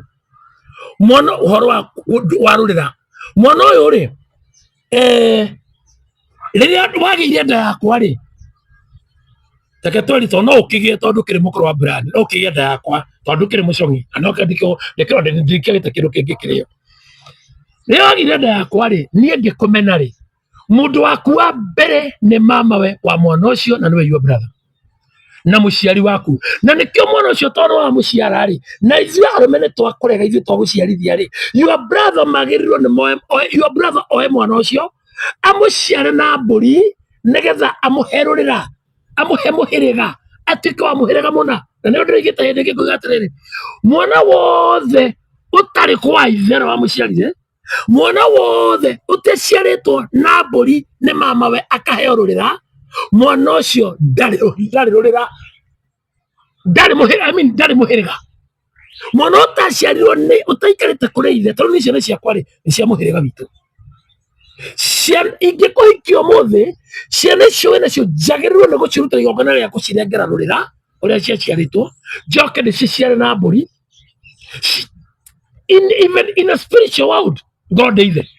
Mwana ũhoro wa rũrĩra. Mwana ũyũ rĩ, rĩrĩa wagĩire nda yakwa rĩ, reke tweri tondũ no ũkĩgĩe tondũ kĩrĩ mũkũrũ wa Brian, no ũkĩgĩe nda yakwa tondũ kĩrĩ mũcong'i, na no ndikĩagĩte kĩndũ kĩngĩ kĩrĩo. Rĩrĩa wagĩire nda yakwa rĩ, niĩ ngĩkũmena rĩ, mũndũ waku wa mbere nĩ mamawe wa mwana ũcio na nĩwe your brother na mũciari waku. Na nĩkĩo mwana ũcio tondũ wa mũciara rĩ, na ithuĩ arũme nĩ twakũrega ithuĩ twagũciarithia rĩ, your brother magĩrĩirwo nĩ moe, your brother oe mwana ũcio amũciare na mbũri nĩgetha amũhe rũrĩra, amũhe mũhĩrĩga, atuĩke wa mũhĩrĩga mũna. Na nĩyo ndĩroigĩte hĩndĩ ĩngĩ ngauga atĩrĩrĩ, mwana wothe ũtarĩ kwa ithe ũrĩa wamũciarire, mwana wothe ũtaciarĩtwo na mbũri nĩ mamawe akaheo rũrĩra, mwana ũcio ndarĩ rũrĩra, ndarĩ mũhĩrĩga, I mean ndarĩ mũhĩrĩga. Mwana ũtaciarirwo nĩ ũtaikarĩte kũrĩ ithe, tondũ nĩ ciana ciakwa rĩ, nĩ cia mũhĩrĩga witũ. Ingĩkũhikia ũmũthĩ, ciana icio wĩnacio njagĩrĩirwo nĩ gũciruta igongona rĩa gũcinengera rũrĩra ũrĩa ciaciarĩtwo, njoke ndĩciciare na mbũri. Even in a spiritual world, ngorwo ndĩ ithe.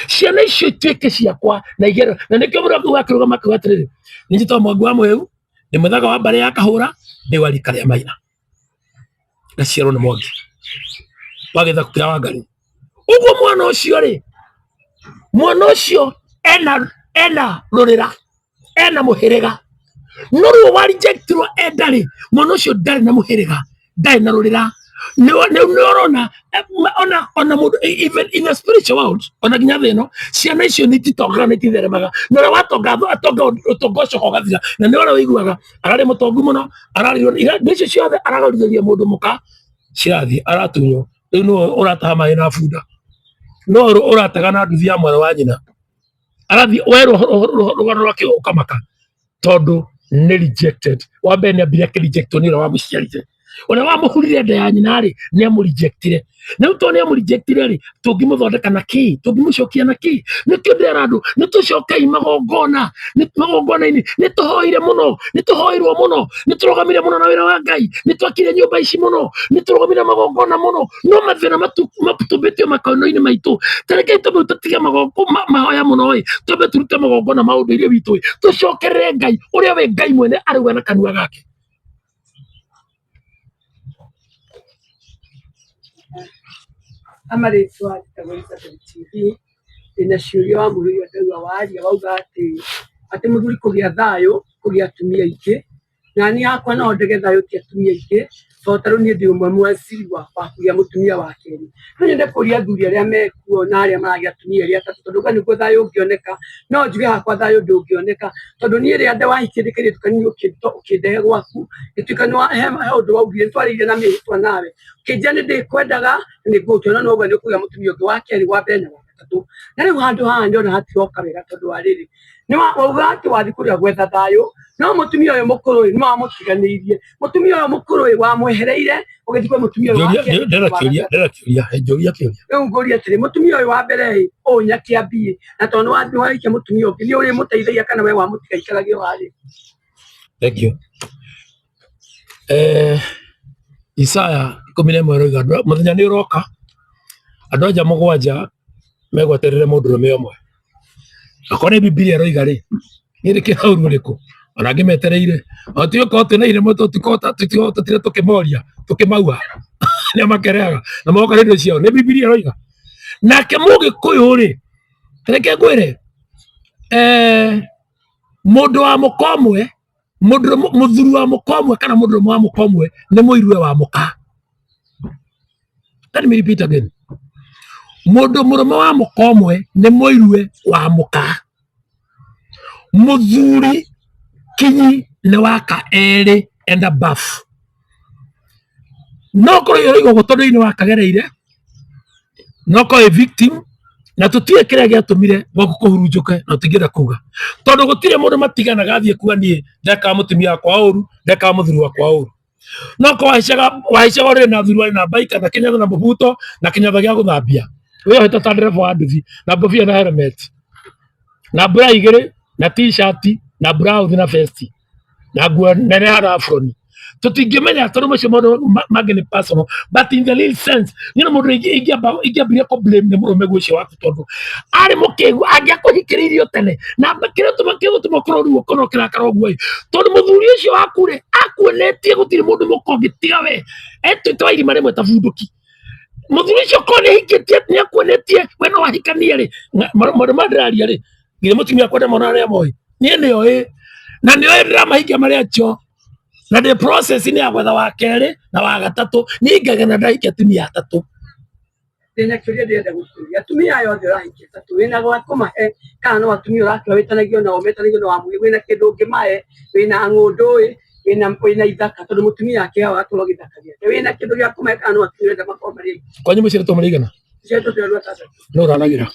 Ciana icio ituĩke ciakwa na igere. Na nĩkĩo mũndũ akiuga akĩrũgama akiuga atĩrĩrĩ, niĩ njĩtagwo Mwangi wa Mũhĩu, ndĩ mũthanga wa mbarĩ ya Kahũra, ndĩ wa rika rĩa Maina. Ngaciarwo nĩ Mwangi wa gĩthaku kĩa Wangarĩ. Ũguo mwana ũcio rĩ, mwana ũcio ena rũrĩra, ena mũhĩrĩga. No rĩu wa rejectirwo enda rĩ, mwana ũcio ndarĩ na mũhĩrĩga, ndarĩ na rũrĩra. Nĩ ũrona, ona mũndũ, even in the spiritual world, ona nginya thĩ ĩno, ciana icio nĩ ititongaga, nĩ ititheremaga. Na ũrĩa watonga, atonga, ũtonga ũcio ũgathira. Na nĩ ũrĩa ũiguaga, ararĩ mũtongu mũno, ararĩrwo, indo icio ciothe aragũrithĩria mũndũ mũka, cirathiĩ, aratunywo. Rĩu nĩwe ũrataha maĩ na bunda. No ũratega na nduthi ya mwana wa nyina. Arathiĩ, werwo rũgano rwake ũkamaka. Tondũ nĩ rejected. Wa mbere nĩ ambire akĩrejectwo nĩ ũrĩa wamũciarire. Ũrĩa wamũhurire nda ya nyina rĩ, nĩ amũrejectire. Na rĩu tondũ nĩ amũrejectire rĩ, tũngĩmũthondeka na kĩ? Tũngĩmũcokia na kĩ? Nĩkĩo ndĩrera andũ, nĩ tũcokei magongona, nĩ magongona-inĩ, nĩ tũhoire mũno, nĩ tũhoirwo mũno, nĩ tũrũgamire mũno na wĩra wa Ngai, nĩ twakire nyũmba ici mũno, nĩ tũrũgamire magongona mũno, no mathĩna matũmbĩtio makono-inĩ maitũ. Ta rekei twambe tũtige mahoya mũno ĩ, twambe tũrute magongona ma ũndũire witũ ĩ, tũcokerere Ngai ũrĩa we Ngai mwene arauga na kanua gake. Amarĩtwa njĩtagwo Elizabeth TV, ndĩna ciũria wa mũhĩrĩga ndaigua waria wauga atĩ mũthuri kũgĩa thayũ kũgĩa atumia aingĩ, na niĩ hakwa no ndege thayũ ti atumia aingĩ, tondũ ta rĩu niĩ ndĩ ũmwe mwaciriwa wa kũgĩa mũtumia wa kerĩ. No nyende kũria athuri arĩa mekuo na arĩa maragĩa atumia erĩ atatũ, tondũ ũguo nĩguo thayũ ũngĩoneka, no njuge hakwa thayũ ndũngĩoneka, tondũ niĩ rĩrĩa wahikirie ndĩ kairĩtu kanini ũkĩndehe gwaku, ngĩtuĩka he ũndũ waugire, nĩtwarĩire na mĩhĩtwa nawe, ũkĩnjĩra nĩ ndĩkwendaga na nĩngũgũtua, no nĩwauga nĩ ũkũgĩa mũtumia ũngĩ wa kerĩ, wa mbere na wa gatatũ. Atatũ. Na rĩu handũ haha ndĩrona hatiroka wega tondũ wa rĩrĩ, nĩ wauga atĩ wathiĩ kũrĩa gwetha thayũ, no mũtumia ũyũ mũkũrũ ĩ, nĩ wamũtiganĩirie. Mũtumia ũyũ mũkũrũ ĩ, wamwehereire ũgĩthiĩ kwĩ mũtumia ũyũ wa Njũria kerĩ, ndĩrenda wa kĩũria gatatũ. ndĩrenda kĩũria njũria kĩũria. Rĩu ngũrie atĩrĩ, mũtumia ũyũ wa mbere ĩ, ũyũ Nyakĩambi ĩ, na tondũ nĩ wahikia mũtumia ũngĩ, nĩ ũrĩmũteithagia kana we wamũtiga aikarage o harĩa? Thank you. Isaya 11 ĩroiga mũthenya nĩ ũroka andũ anja mũgwanja megwaterere mũndũrũme ũmwe. Akorwo nĩ Bibilia ĩroiga rĩ, niĩ nĩ kĩra ũru ũrĩkũ? Ona angĩ metereire. O tiũka o twĩna iremwo tũtire tũkĩmoria tũkĩmaua nĩo makereaga na moka na indo ciao. Nĩ Bibilia ĩroiga. Nake Mũgĩkũyũ rĩ, reke ngwĩre, mũndũ wa mũka ũmwe, mũthuri wa mũka ũmwe kana mũndũrũme wa mũka ũmwe nĩ mũirue wa mũka. Let me repeat again. Mũndũ mũrũme wa mũka ũmwe nĩ mũirue wa mũka. Mũthuri kinyi nĩ waka erĩ and above. No korwo ĩroiga ũguo tondũ nĩ wakagereire, no korwo ĩ victim na tũtiũĩ kĩrĩa gĩatũmire gwaku kũhurunjũke na tũtingĩenda kuga tondũ gũtirĩ mũndũ matiganaga athiĩ kuga niĩ ndekaga mũtumia wakwa ũru, ndekaga mũthuri wakwa ũru. No korwo wahaicaga ũrĩrĩ na thuri warĩ na baika na kĩnyatha na mũbuto na kĩnyatha gĩa gũthambia, wĩyohete ta ndereba wa nduthi na ngobia na helmet na mbura igĩrĩ na t-shirt na blouse na vest na nguo nene hana afroni. Tũtingĩmenya tondũ macio maũndũ mangĩ nĩ personal, but in the real sense niĩ nĩ mũndũ ingĩambirie kũ blame nĩ mũrũme ũcio waku tondũ arĩ mũkĩgu angĩakũhikĩrĩirio tene na kĩrĩa gĩgũtũma ũkorwo ruo ũkorwo ũkĩrakara ũguo ĩ, tondũ mũthuri ũcio waku rĩ akuonetie gũtirĩ mũndũ mũka ũngĩ tiga we, etuĩte wa irima rĩmwe ta bunduki. Mũthuri ũcio korwo nĩ ahikĩtie nĩ akuonetie we no ahikanie rĩ, maũndũ maya ndĩraria rĩ, nginya mũtumia akwa ndamona arĩa moĩ, niĩ nĩoĩ na nĩoĩ ndĩramahikia marĩ acio na ndĩ process-inĩ ya gwetha wa kerĩ na wa gatatũ, niĩ ngagena ndahikia atumia atatũ. Ndĩna kĩũria ndĩrenda gũkũria, atumia aya othe ũrahikia atatũ wĩna gwa kũmahe kana no atumia ũrakĩoya wĩtanagio nao metanagio na wamũgĩ, wĩna kĩndũ ũngĩmahe, wĩna ng'ũndũ ĩ, wĩna ithaka tondũ mũtumia akĩheo agatũra gĩthaka gĩake, wĩna kĩndũ gĩa kũmahe kana no atumia ũrenda makorwo marĩ aingĩ? Kwanyu mũciarĩtwo mũrĩ aigana? Tũciarĩtwo twĩ andũ atandatũ. Nũ ũraragĩra?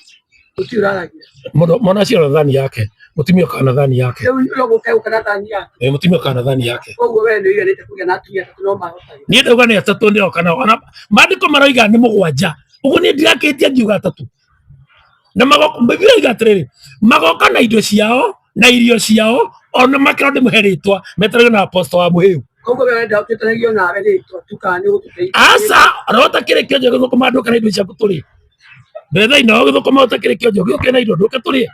Gũtirĩ ũraragia. Mũndũ mwana aciarwo na thani yake, mũtumia ũkaga na thani yake. Rĩu no gũka gũka na thani yake. Mũtumia ũkaga na thani yake. Koguo we nĩ ũiganĩte kũgĩa na atumia atatũ no mahotage. Niĩ ndauga nĩ atatũ ndĩroka nao. Ona maandĩko maroiga nĩ mũgwanja. Ũguo niĩ ndirakĩtia ngiuga atatũ. Na magoka, Biblia iga atĩrĩrĩ, magoka na indo ciao na irio ciao ona makĩrwo ndĩmũhe rĩtwa metanagio na apostle wa mũhĩu. Koguo we ũrenda ũtĩtanagio nawe rĩtwa tu kana nĩ ũgũtũteithia. Aca, ona ũtakĩrĩ kĩonje gĩthũkũma ndũka na indo ciaku tũrĩe. Mbetha ino gĩthũkũma ũtakĩrĩ kĩonje ũgĩũke na indo ndũke tũrĩe.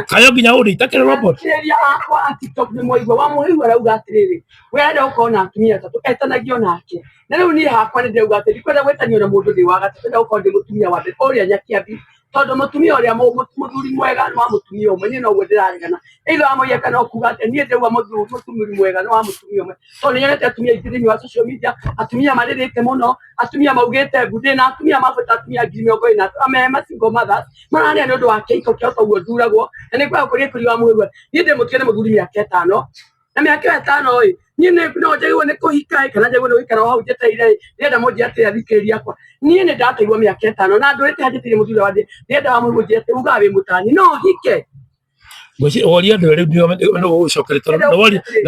Kayo nginya ũndĩ itakĩrĩ robot. Athikĩrĩria akwa a TikTok nĩ mwaigua wa mũhĩu arauga atĩrĩrĩ, we arenda gũkorwo na atumia atatũ etanagio nake. Na rĩu niĩ hakwa nĩ ndĩrauga atĩ ndikwenda gwĩtanio na mũndũ ndĩ wa gatatũ, ndĩrenda gũkorwo ndĩ mũtumia wa mbere ũrĩa Nyakĩambi, tondũ mũtumia ũrĩa mũthuri mwega nĩ wa mũtumia ũmwe, niĩ noguo ndĩraregana. Either wa mũiye kana ũkuga atĩ niĩ ndĩrauga mũthuri mwega nĩ wa mũtumia ũmwe. Tondũ nĩ nyonete atumia aingĩ thĩinĩ wa social media, atumia marĩrĩte mũno, atumia maugĩte mbu, ndĩna atumia mabata atumia 40,000, ame single mothers, mararĩra nĩ ũndũ wa kĩhiko kĩao toguo nduragwo, na nĩ ngwenda kũria kũria wa mũhĩrwa. Niĩ ndĩ mũtige nĩ mũthuri mĩaka 5, na mĩaka ĩyo 5 ĩ, niĩ no njagĩrĩirwo nĩ kũhika ĩ, kana njagĩrĩirwo nĩ gũikara o hau njetereire ĩ, ndĩrenda mũnjĩre atĩrĩ athikĩrĩria akwa, niĩ nĩ ndateirwo mĩaka 5 na ndũrĩte hanjĩtĩire mũthuri wa ndĩrenda wa mũhĩrwa ũnjĩre atĩ ugaga wĩ mũtani, no hike. Woria andũ rĩu nĩ gũgũcokeria tondũ nĩ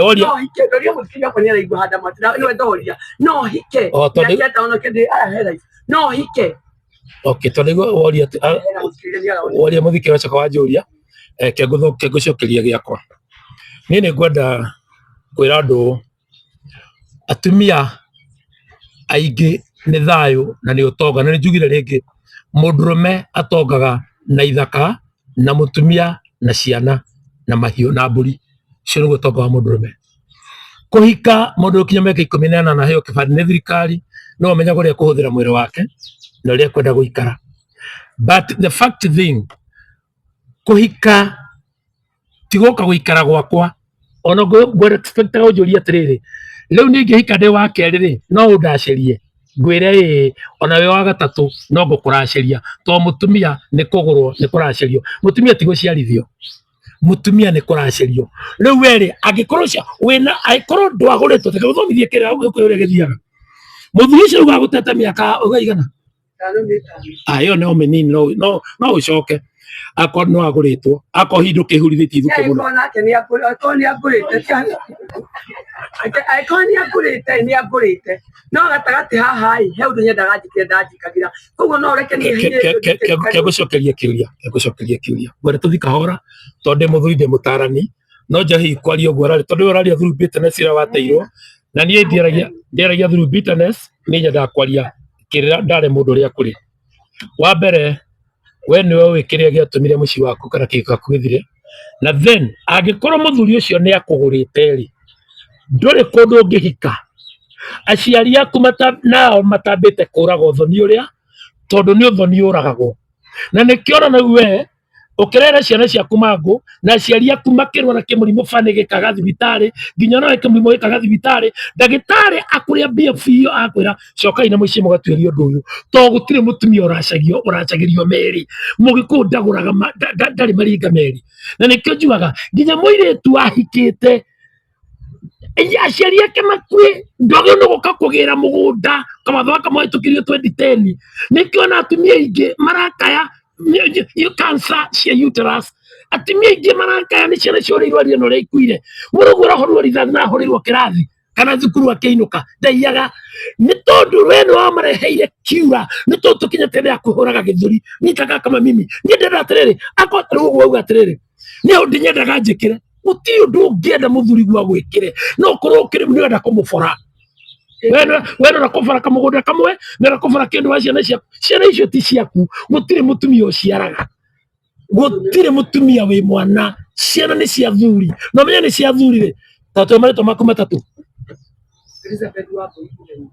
woria no hike ndoria mũthikĩrĩria wakwa nĩ araigua handa mwatĩ na nĩwe ndoria no hike O, tondũ- mĩaka 5 kĩndĩ arahera no hike. Okay, tondũ nĩguo woria atĩ, Hera mũthikĩrĩria nĩ arona. woria mũthikĩrĩria wacoka wanjũria, ke ngũcokeria gĩakwa. Niĩ nĩ ngwenda kwĩra andũ ũũ, atumia aingĩ nĩ thayũ na nĩ ũtonga, na nĩ njugire rĩngĩ, mũndũrũme atongaga na ithaka na mũtumia na ciana na mahiũ na mbũri, ũcio nĩguo ũtonga wa mũndũrũme. Kũhika mũndũ ũkinya mĩaka 18 aheo kĩbandĩ nĩ thirikari, no amenyaga ũrĩa ekũhũthĩra mwĩrĩ wake na ũrĩa ekwenda gũikara. But the fact thing, kũhika ti gũka gũikara gwakwa, ona ngwenda ũnjũrie atĩrĩrĩ, rĩu niĩ ingĩhika ndĩ wa kerĩ rĩ, no ũndacĩrie? Ngwĩre ĩĩ, ona wĩ wa gatatũ no ngũkũracĩria, tondũ mũtumia nĩ kũgũrwo nĩ kũracĩrio, mũtumia ti gũciarithio, mũtumia nĩ kũracĩrio. Rĩu we rĩ, angĩkorwo ũcio wĩna, angĩkorwo ndwagũrĩtwo, reke ngũthomithie kĩrĩa Gĩkũyũ ũrĩa gĩthiaga. Mũthuri ũcio rĩu agũtete mĩaka ũgaigana? Ĩtano nĩ ĩtano. Ah, ĩyo no mĩnini, no no no ũcoke akorwo no agũrĩtwo, akorwo hihi ndũkĩhurithĩtie ithuke mũno. Angĩkorwo nake nĩ angĩkorwo nĩ angũrĩte, angĩkorwo nĩ angũrĩte nĩ angũrĩte, no gatagatĩ haha ĩ, he ũndũ nyendaga njĩkĩre ndanjĩkagĩra, koguo no ũreke niĩ hinyĩrĩrio njĩkĩre. Kegũcokeria kĩũria, kegũcokeria kĩũria, ngwenda tũthi kahora tondũ ndĩ mũthuri, ndĩ mũtarani, no njohi kwaria ũguo ũraria tondũ ũyũ ũraria through bitterness ĩrĩa wateirwo, na niĩ ndiaragia ndiaragia through bitterness, niĩ nyendaga kwaria kĩrĩra ndarĩ mũndũ ũrĩa kũrĩ. Wa mbere, we nĩwe ũĩ kĩrĩa gĩatũmire mũciĩ waku kana kĩhiko gĩaku gĩthire, na then angĩkorwo mũthuri ũcio nĩ akũgũrĩte rĩ, ndũrĩ kũndũ ũngĩhika aciari aku nao matambĩte kũraga ũthoni ũrĩa, tondũ nĩ ũthoni ũragagwo, na nĩkĩo ona rĩu we ũkĩrera ciana ciaku mangũ na aciari aku makĩrwara kĩmũrimũ bani gĩkaga thibitarĩ, nginya onawe kĩmũrimũ gĩkaga thibitarĩ, ndagĩtarĩ akũrĩa mbia biũ akwĩra cokai na mũciĩ mũgatuĩrie ũndũ ũyũ, to gũtirĩ mũtumia ũracagio ũracagĩrio merĩ, mũgĩkũyũ ndagũraga ndarĩ maringa merĩ, na nĩkĩo njugaga nginya mũirĩtu ahikĩte aciari ake makue ndwagĩrĩirwo nĩ gũka kũgĩra mũgũnda kawatho gaka mahĩtũkirio 2010. Nĩkĩo ona atumia aingĩ marakaya cancer cia uterus, atumia aingĩ marakaya nĩ ciana ciorĩirwo aria na ũrĩa ikuire, mũrũguo ũrahũrirwo rithathi na ahũrĩirwo kĩrathi kana thukuru akĩinũka ndaiyaga, nĩ tondũ we nĩ wamareheire kiura, nĩ tondũ tũkinyĩte hĩndĩ ya kwĩhũraga gĩthũri nyitaga kama mimi niĩ ndĩrenda atĩrĩrĩ, akorwo rĩu ũguo auga atĩrĩrĩ, niĩ ũndũ nyendaga njĩkĩre, gũtirĩ ũndũ ũngĩenda mũthuri guo agwĩkĩre no ũkorwo ũkĩrĩ nĩ ũrenda kũmũbora, we nĩ ũrenda kũbora kamũgũnda kamwe, nĩ ũrenda kũbora kĩndũ wa ciana ciaku, ciana icio ti ciaku, gũtirĩ mũtumia ũciaraga, gũtirĩ mũtumia wĩ mwana, ciana nĩ cia thuri, na ũmenye nĩ cia thuri rĩ, ta tũhe marĩtwa maku matatũ. Elizabeth Wambui Mũgeni.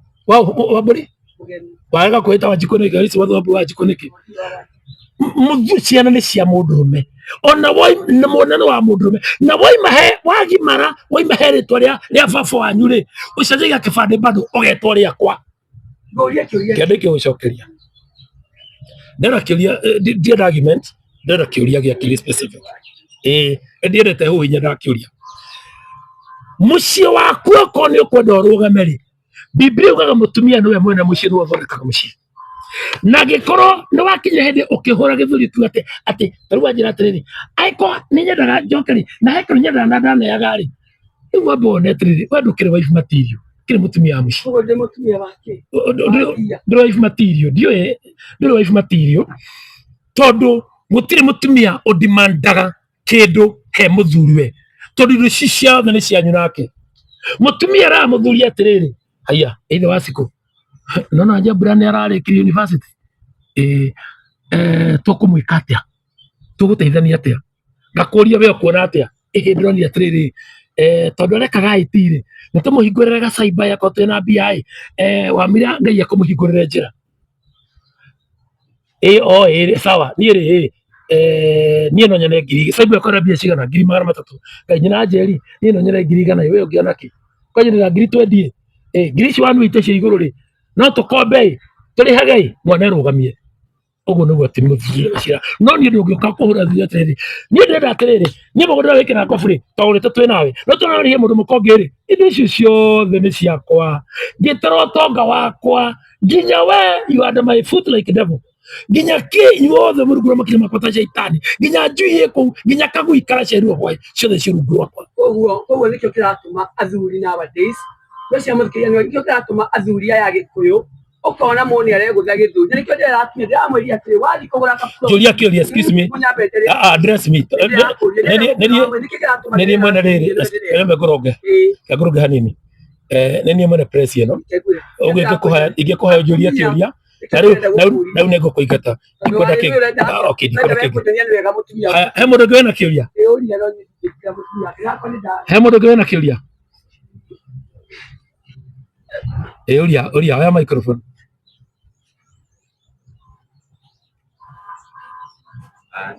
Wambũri? Mũgeni. Warega kwĩta Wanjikũ nĩkĩ? Alice Wambui Wanjikũ nĩkĩ? Ciana nĩ cia mũndũrũme, ona na mwana nĩ wa mũndũrũme, na waima he wagimara waima he rĩtwa rĩa baba wanyu rĩ, ũcenjagia kĩbandĩ bado ũgetwo rĩakwa. Ngũrie kĩũria. Kĩandĩ kĩgũcokeria ndĩrenda kĩũria, ndienda argument, ndĩrenda kĩũria gĩa kĩrĩ specific, ĩĩ ndiendete hũhi, nyendaga kĩũria. Mũciĩ waku okorwo nĩ ũkwenda ũrũgame rĩ, Biblia yugaga mũtumia nĩwe mwene mũciĩ, nĩwe ũthondekaga mũciĩ, na angĩkorwo nĩ wakinya hĩndĩ ũkĩhũra gĩthũri tu atĩ atĩ ta rĩu wanjĩra atĩrĩrĩ, angĩkorwo nĩ nyendaga njoke rĩ, na hekorwo nyendaga na ndaneaga rĩ, rĩu wambe wone atĩrĩrĩ, we ndũkĩrĩ wife material, kĩrĩ mũtumia wa mũciĩ. Koguo ndĩ mũtumia wake. Ndũrĩ wife material, ndiũĩ ndũrĩ wife material, tondũ gũtirĩ mũtumia ũdimandaga kĩndũ he mũthuriwe, tondũ indo ici ciothe nĩ cianyu nake. Mũtumia araga mũthuri atĩrĩrĩ, haiya ithe wa cikũ, nona Jabra nĩ ararĩkirie university, ĩĩ, tũkũmwĩka atĩa, tũgũteithania atĩa, ngakũria we ũkuona atĩa, ĩhĩ ndĩronire atĩrĩrĩ, tondũ arekaga IT rĩ, nĩ tũmũhingũrĩre ga cyber akorwo twĩna mbia ĩ, wamira Ngai akũmũhingũrĩre njĩra. Ĩ o ĩ sawa, niĩ rĩ ĩ niĩ no nyone ngiri, cyber ĩkorwo mbia cigana, 300,000, Ngai nyina Njeri, niĩ no nyone 100,000, we ũngĩona kĩ, kwanyonera 20,000, ĩ ngiri ici 180 cia igũrũ rĩ, no tũkombe ĩ, tũrĩhage ĩ, mwana erũgamie. Ũguo nĩguo atĩ mũthuri ũcio, no niĩ ndũngĩũka kũhũra thuri atĩrĩrĩ, niĩ ndĩrenda atĩrĩrĩ, niĩ mũgũnda ũrĩa wĩkĩraga koburi twaũrĩte twĩ nawe, no tũrarĩhia mũndũ mũka ũngĩ rĩ, indo icio ciothe nĩ ciakwa, ngĩtara ũtonga wakwa, nginya we you are under my foot like devil, nginya kĩ inyuothe mũrĩ rungu rwa makinya makwa ta shaitani, nginya njui ĩ kũu, nginya kagui karacerirwo hwaĩ, ciothe ciĩ rungu rwakwa. Koguo nĩkĩo kĩratũma athuri nowadays, ngwĩciria mũthikĩrĩria nĩkĩo kĩratũma athuri aya Agĩkũyũ ũkona mũndũ nĩ aregũtha gĩthũri, na nĩkĩo ndĩrera atumia, ndĩramwĩrire atĩrĩ, wathiĩ kũgũra kaburo. Njũria kĩũria, excuse me. Mũnyambete rĩ. Ah, address me. Ndĩrakũria, nĩkĩ kĩratũma Nĩ niĩ mwene rĩrĩ, reke ngũrũnge, reke ngũrũnge hanini. Nĩ niĩ mwene press ĩno, ũguo ingĩkũhe njũria kĩũria, na rĩu nĩ ngũkũingata, ndikwenda kĩngĩ. Ah, okay, ndikwenda kĩngĩ. Haya, he mũndũ ũngĩ wĩna kĩũria? He mũndũ ũngĩ wĩna kĩũria? Ĩ ũria, ũria, oya microphone.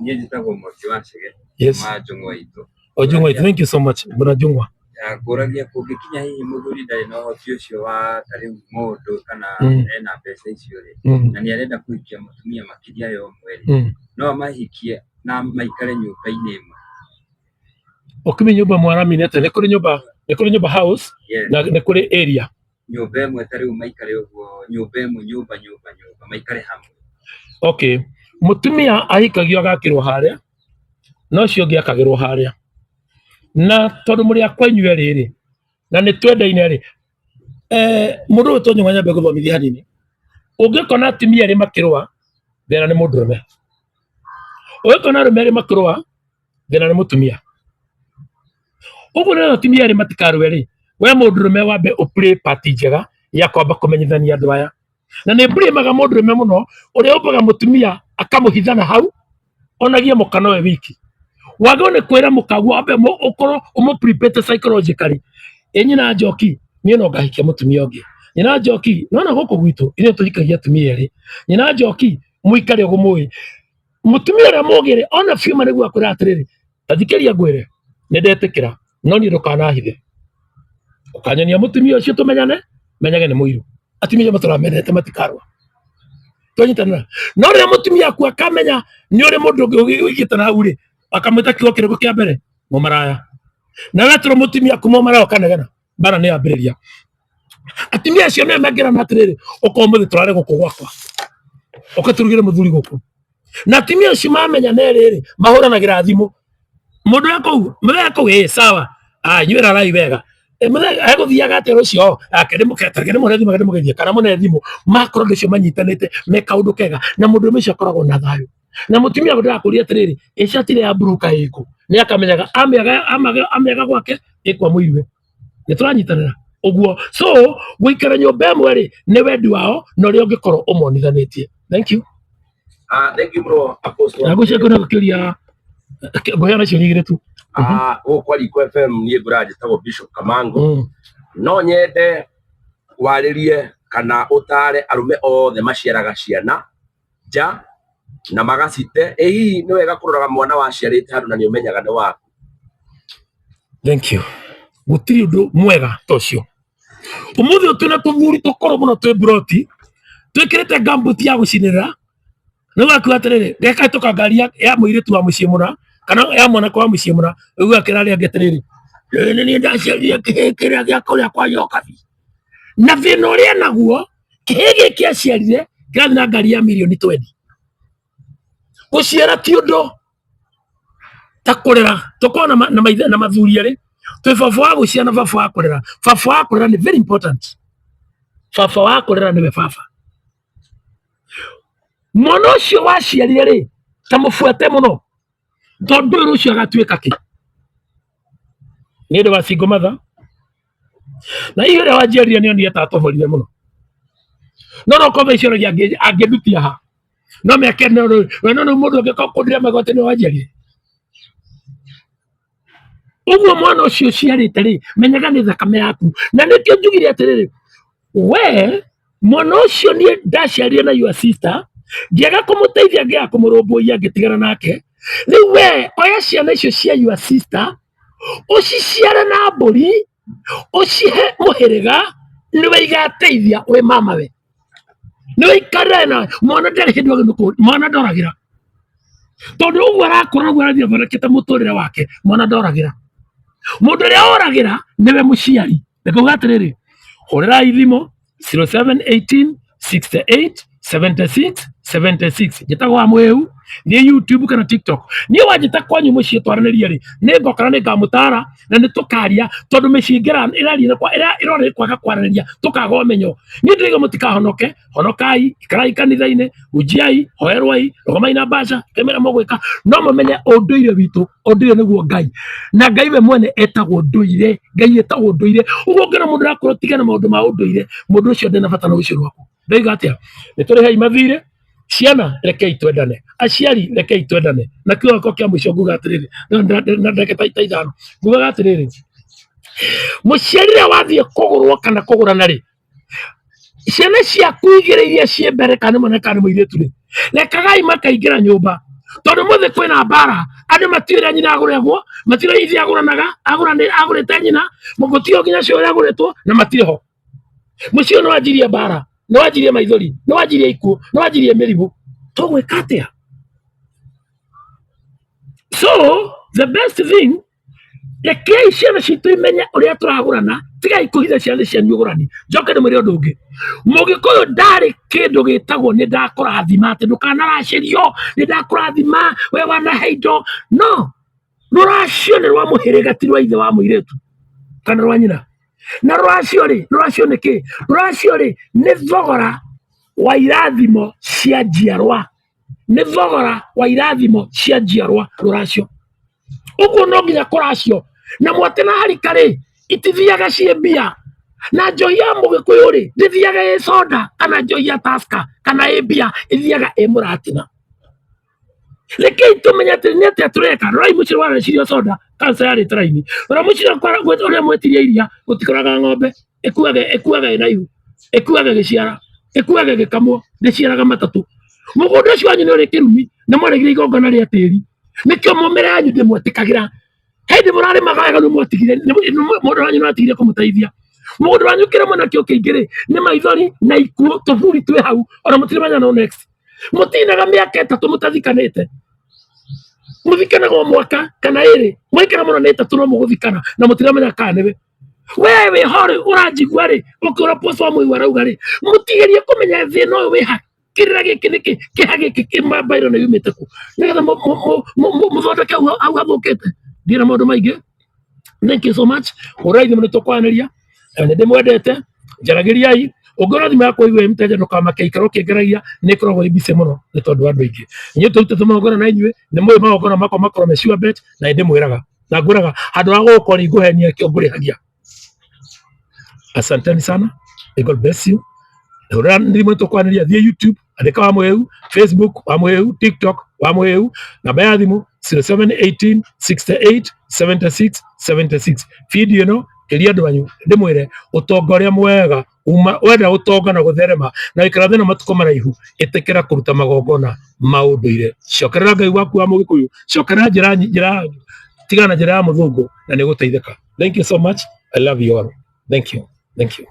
Niĩ njĩtagwo Mwangi wa Chege. Yes. Wa Njũng'wa itũ. O Njũng'wa itũ, thank you so much, Bwana Njũng'wa. Ngũragia kũngĩkinya hihi mũthuri ndarĩ na ũhoti ũcio wa ta rĩu mũndũ kana ena mbeca icio rĩ, na nĩ arenda kũhikia mũtumia makĩria ya ũmwe rĩ, no amahikie na maikare nyũmba-inĩ ĩmwe? Ũkimi nyũmba mwaraminete, nĩ kũrĩ nyũmba, nĩ kũrĩ nyũmba house, na nĩ kũrĩ area. Nyũmba ĩmwe ta rĩu maikare ũguo, nyũmba ĩmwe, nyũmba nyũmba nyũmba, maikare hamwe. Okay, mũtumia ahikagio agakĩrwo harĩa, na ũcio ũngĩ akagĩrwo harĩa. Na tondũ mũrĩ akwa inyuĩ erĩ rĩ, na nĩ twendaine rĩ, mũndũ ũyũ tonyũnga nyambe gũthomithia hanini. Ũngĩkona atumia erĩ makĩrũa, thĩna nĩ mũndũrũme. Ũngĩkona arũme erĩ makĩrũa, thĩna nĩ mũtumia. Ũguo nĩ atumia erĩ matikarũe rĩ, we mũndũrũme wambe ũ play part njega ya kwamba kũmenyithania andũ aya. Na nĩ blame-aga mũndũrũme mũno ũrĩa ũmbaga mũtumia akamũhitha na hau onagie mũka nowe wiki. Wagĩrĩirwo nĩ kwĩra mũkaguo ambe ũkorwo ũmũ prepare psychologically. Ĩ nyina Njoki, niĩ no ngahikia mũtumia ũngĩ. Nyina Njoki, nĩwona gũkũ gwitũ ithuĩ tũhikagia atumia erĩ. Nyina Njoki, mũikare ũguo mũĩ. Mũtumia ũrĩa mũgĩ rĩ, ona biũ ma nĩguo akwĩra atĩrĩrĩ, ta thikĩrĩria ngwĩre, nĩ ndetĩkĩra, no niĩ ndũkanahithe. Ũkanyonia mũtumia ũcio tũmenyane, menyage nĩ mũiru. Atumia acio matũramendete matikarũa. Twanyitanĩra. No rĩrĩa mũtumia aku akamenya nĩ ũrĩ mũndũ ũngĩ ũigĩte na hau rĩ, akamwĩta kiugo kĩrĩkũ kĩa mbere? Mũmaraya. Na wetũrwo mũtumia aku mũmaraya ũkanegena, mbara nĩ yambĩrĩria. Atumia acio nĩo mangĩrana atĩrĩrĩ, ũka ũmũthĩ tũrare gũkũ gwakwa, ũka tũrugĩre mũthuri gũkũ. Na atumia acio mamenya nerĩ rĩ, mahũranagĩra thimũ. Mũndũ e kũu, mũthee e kũu, ĩ sawa, ah inyuĩ rarai wega. Mũthee egũthiaga atĩa rũciũ? Ake ndĩmũhe thimũ, ndĩmũgeithie, kana mũne thimũ. Makorwo andũ acio manyitanĩte me kaũndũ kega, na mũndũrũme ũcio akoragwo na thayũ. Na mũtumia ũyũ ndĩrakũria atĩrĩrĩ, ĩ cati ĩrĩa ya blue kaĩ ĩkũ? Nĩ akamenyaga amĩaga gwake ĩ kwa mũiruwe. Nĩ tũranyitanĩra ũguo. So gũikara nyũmba ĩmwe rĩ, nĩ wendi wao na ũrĩa ũngĩkorwo ũmonithanĩtie. Thank you. Thank you mũno Apostle. Na ngwĩciria kwĩna gũkĩria ngũheana ciũria igĩrĩ tu. Gũkũ kwa Rico FM niĩ ngũraga njĩtagwo Bishop Kamango. No nyende warĩrie kana ũtare arũme othe maciaraga ciana nja na magacite. Ĩ hihi nĩ wega kũroraga mwana waciarĩte handũ na nĩ ũmenyaga nĩ waku? Thank you. Gũtirĩ ũndũ mwega ta ũcio. Ũmũthĩ ũyũ twĩna tũthuri tũkũrũ mũno twĩ mburoti twĩkĩrĩte ngambuti ya gũcinĩrĩra nĩ gakiuga atĩrĩrĩ gekahĩtũka ngari ya mũirĩtu wa mũciĩ mũna kana ya mwanake wa mũciĩ mũna ũiguaga kĩra arĩa angĩ atĩrĩrĩ, "Ĩĩ nĩ niĩ ndaciarire kĩhĩĩ kĩrĩa gĩa kũrĩa kwa Nyokabi." Na thĩna ũrĩa enaguo kĩhĩĩ gĩkĩ aciarire kĩrathiĩ na ngari ya mirioni twendi. Gũciara ti ũndũ ta kũrera, tũkoragwo na maithe na mathuri erĩ, twĩ baba wa gũciara na baba wa kũrera. Baba wa kũrera nĩ very important. Baba wa kũrera nĩwe baba. Mwana ũcio waciarire rĩ, ta mũbuate mũno, tondũ ndũĩ rũciũ agatuĩka kĩ. Nĩ ũndũ wa single mother. Na hihi ũrĩa wanjiarire nĩ onire ta atoborire mũno. No no korwo icio oragia angĩndutia ha. No mĩaka ĩno rĩ, we no rĩu mũndũ ũngĩũka kũndĩra magoti nĩwe wanjiarire. Ũguo mwana ũcio ũciarĩte rĩ, menyaga nĩ thakame yaku. Na nĩkĩo njugire atĩrĩrĩ, we mwana ũcio niĩ ndaciarire na your sister, ngĩaga kũmũteithia ngĩaga kũmũrũmbũiya ngĩtigana nake. Rĩu we oya ciana icio cia your sister, ũciciare na mbũri, ũcihe mũhĩrĩga, nĩwe igateithia wĩ mama we. Nĩwe ikarĩre nawe. Mwana ndarĩ hĩndĩ wagĩrĩirwo mwana ndoragĩra. Tondũ ũguo arakũra ũguo arathiĩ athondekete mũtũrĩre wake, mwana ndoragĩra. Mũndũ ũrĩa oragĩra nĩwe mũciari. Reke uga atĩrĩrĩ, hũrĩrai thimũ 0718 68 76 76. Njĩtagwo wa Mwĩhu, thiĩ YouTube kana TikTok. Niĩ wanjĩta kwanyu mũciĩ twaranĩrie rĩ, nĩ ngoka na nĩ ngamũtara na nĩ tũkaria tondũ mĩciĩ ĩngĩ ĩraria ĩrora nĩ kwaga kwaranĩria tũkaga ũmenyo. Niĩ ndĩrauga mũtikahonoke, honokai, ikarai kanitha-inĩ, hunjiai, hoerwai, rũgamai na mbaca, kĩmera mũgwĩka, no mũmenye ũndũire witũ, ũndũire nĩguo Ngai. Na Ngai we mwene etagwo ndũire, Ngai etagwo ndũire. Ũguo ũngĩona mũndũ arakwĩra ũtige na maũndũ ma ũndũire, mũndũ ũcio ndarĩ na bata na rũciũ rwaku. Ndoiga atĩa? Nĩ tũrĩhei mathirĩ, ciana rekei twendane, aciari rekei twendane. Na kiugo gĩakwa kĩa mũico nguga atĩrĩrĩ, na ndagĩka ta ithano, ngugaga atĩrĩrĩ, mũciari rĩrĩa wathiĩ kũgũrwo kana kũgũrana rĩ, ciana ciaku igĩrĩ iria ciĩ mbere kana nĩ mwanake kana nĩ mũirĩtu rĩ, rekagai makaingĩra nyũmba tondũ mũthĩ kwĩna mbara, andũ matiũĩ ũrĩa nyina agũragwo, matiũĩ ũrĩa ithe agũranaga, agũrĩte nyina, gũtirĩ nginya cũĩ ũrĩa agũrĩtwo na matirĩ ho. Mũciĩ ũyũ nĩ wanjirie mbara, nĩ wanjirie maithori, nĩ wanjirie ikuũ, nĩ wanjirie mĩrimũ. Tũgwĩka atĩa? So the best thing, Rekei ciana citũ imenye ũrĩa tũragũrana, tigai kũhitha ciana cianyu ũgũrani. Njoke ndĩmwĩre ũndũ ũngĩ, mũgĩkũyũ ndarĩ kĩndũ gĩtagwo nĩ ndakũrathima, atĩ ndũkanaracĩrio, nĩ ndakũrathima we wanahe indo. No rũracio nĩ rwa mũhĩrĩga, ti rwa ithe wa mũirĩtu kana rwa nyina. Na rũracio rĩ, rũracio nĩ kĩ? Rũracio rĩ nĩ thogora wa irathimo cia njiarwa, nĩ thogora wa irathimo cia njiarwa rũracio. Ũguo no nginya kũracio. Na mwate na harika rĩ, itithiaga ciĩ mbia. Na njohi ya mũgĩkũyũ rĩ, ndĩthiaga ĩ soda kana njohi ya Tusker kana ĩ mbia, ĩthiaga ĩ mũratina. Rekei tũmenye atĩ nĩ atĩa tũreka. Rorai mũcere warecirio soda, kanca yarĩte raini. Rora mũcere ũrĩa mwetirie iria, gũtikoraga ng'ombe, ĩkuaga ĩkuaga ĩna ihu, ĩkuaga ĩgĩciara, ĩkuaga ĩgĩkamwo, ndĩciaraga matatũ. Mũgũnda ũcio wanyu nĩ ũrĩ kĩrumi, na mwaregire igongona rĩa tĩri. Nĩkĩo mũmera yanyu ndĩmwetĩkagĩra. Hĩndĩ mũrarĩmaga wega nĩ mwatigire, mũndũ wanyu nĩ atigire kũmũteithia. Mũgũnda wanyu kĩrĩmwe nakĩo kĩingĩ rĩ, nĩ maithori na ikuũ, tũburi twĩ hau, ona mũtirimenya no next. Mũtinaga mĩaka ĩtatũ mũtathikanĩte. Mũthikanaga o mwaka kana ĩrĩ, mwaikara mũno nĩ ĩtatũ no mũgũthikana na mũtiramenya kana nĩwe. We wĩ ho rĩ, ũranjigua rĩ, ũkĩũra post wa mũigua arauga rĩ, mũtigerie kũmenya thĩna ũyũ wĩ ha, kĩrĩra gĩkĩ nĩkĩ, kĩha gĩkĩ kĩmbairwo nĩ yumĩte kũ, nĩgetha mũthondeke hau hathũkĩte. Ndirĩ na maũndũ maingĩ. Thank you so much. Hũrai thimũ nĩ tũkwaranĩria. Na nĩ ndĩmwendete. Njaragĩriai. Ũngĩona thimũ yakwa ĩigua ĩ mũteja ndũkamake, ikara ũkĩngeragia, nĩ ĩkoragwo ĩ busy mũno nĩ tondũ wa andũ aingĩ. Inyuĩ tũrutĩte magongona na inyuĩ, nĩ mũĩ magongona makwa makoragwo me sure bet, na nĩ ndĩmwĩraga. Na ngwĩraga handũ ha gũgũkora ngũhenia kĩo ngũrĩhagia. Asanteni sana. May God bless you. Hũrĩra thimũ nĩ tũkwaranĩria, thiĩ YouTube, andĩka wa Mũhĩu, Facebook wa Mũhĩu, TikTok wa Mũhĩu, namba ya thimũ 0718 68 76 76. Video ĩno ĩria andũ anyu ndĩmwĩre ũtonga ũrĩa mwega uma wenda ũtonga na gũtherema na gũikara thĩ na matukũ maraihu, ĩtĩkĩra kũruta magongona ma ũndũire. Cokerera Ngai waku wa mũgĩkũyũ, cokerera njĩra njĩra yanyu, tigana na njĩra ya mũthũngũ na nĩ ũgũteithĩka. Thank you so much. I love you all. Thank you. Thank you.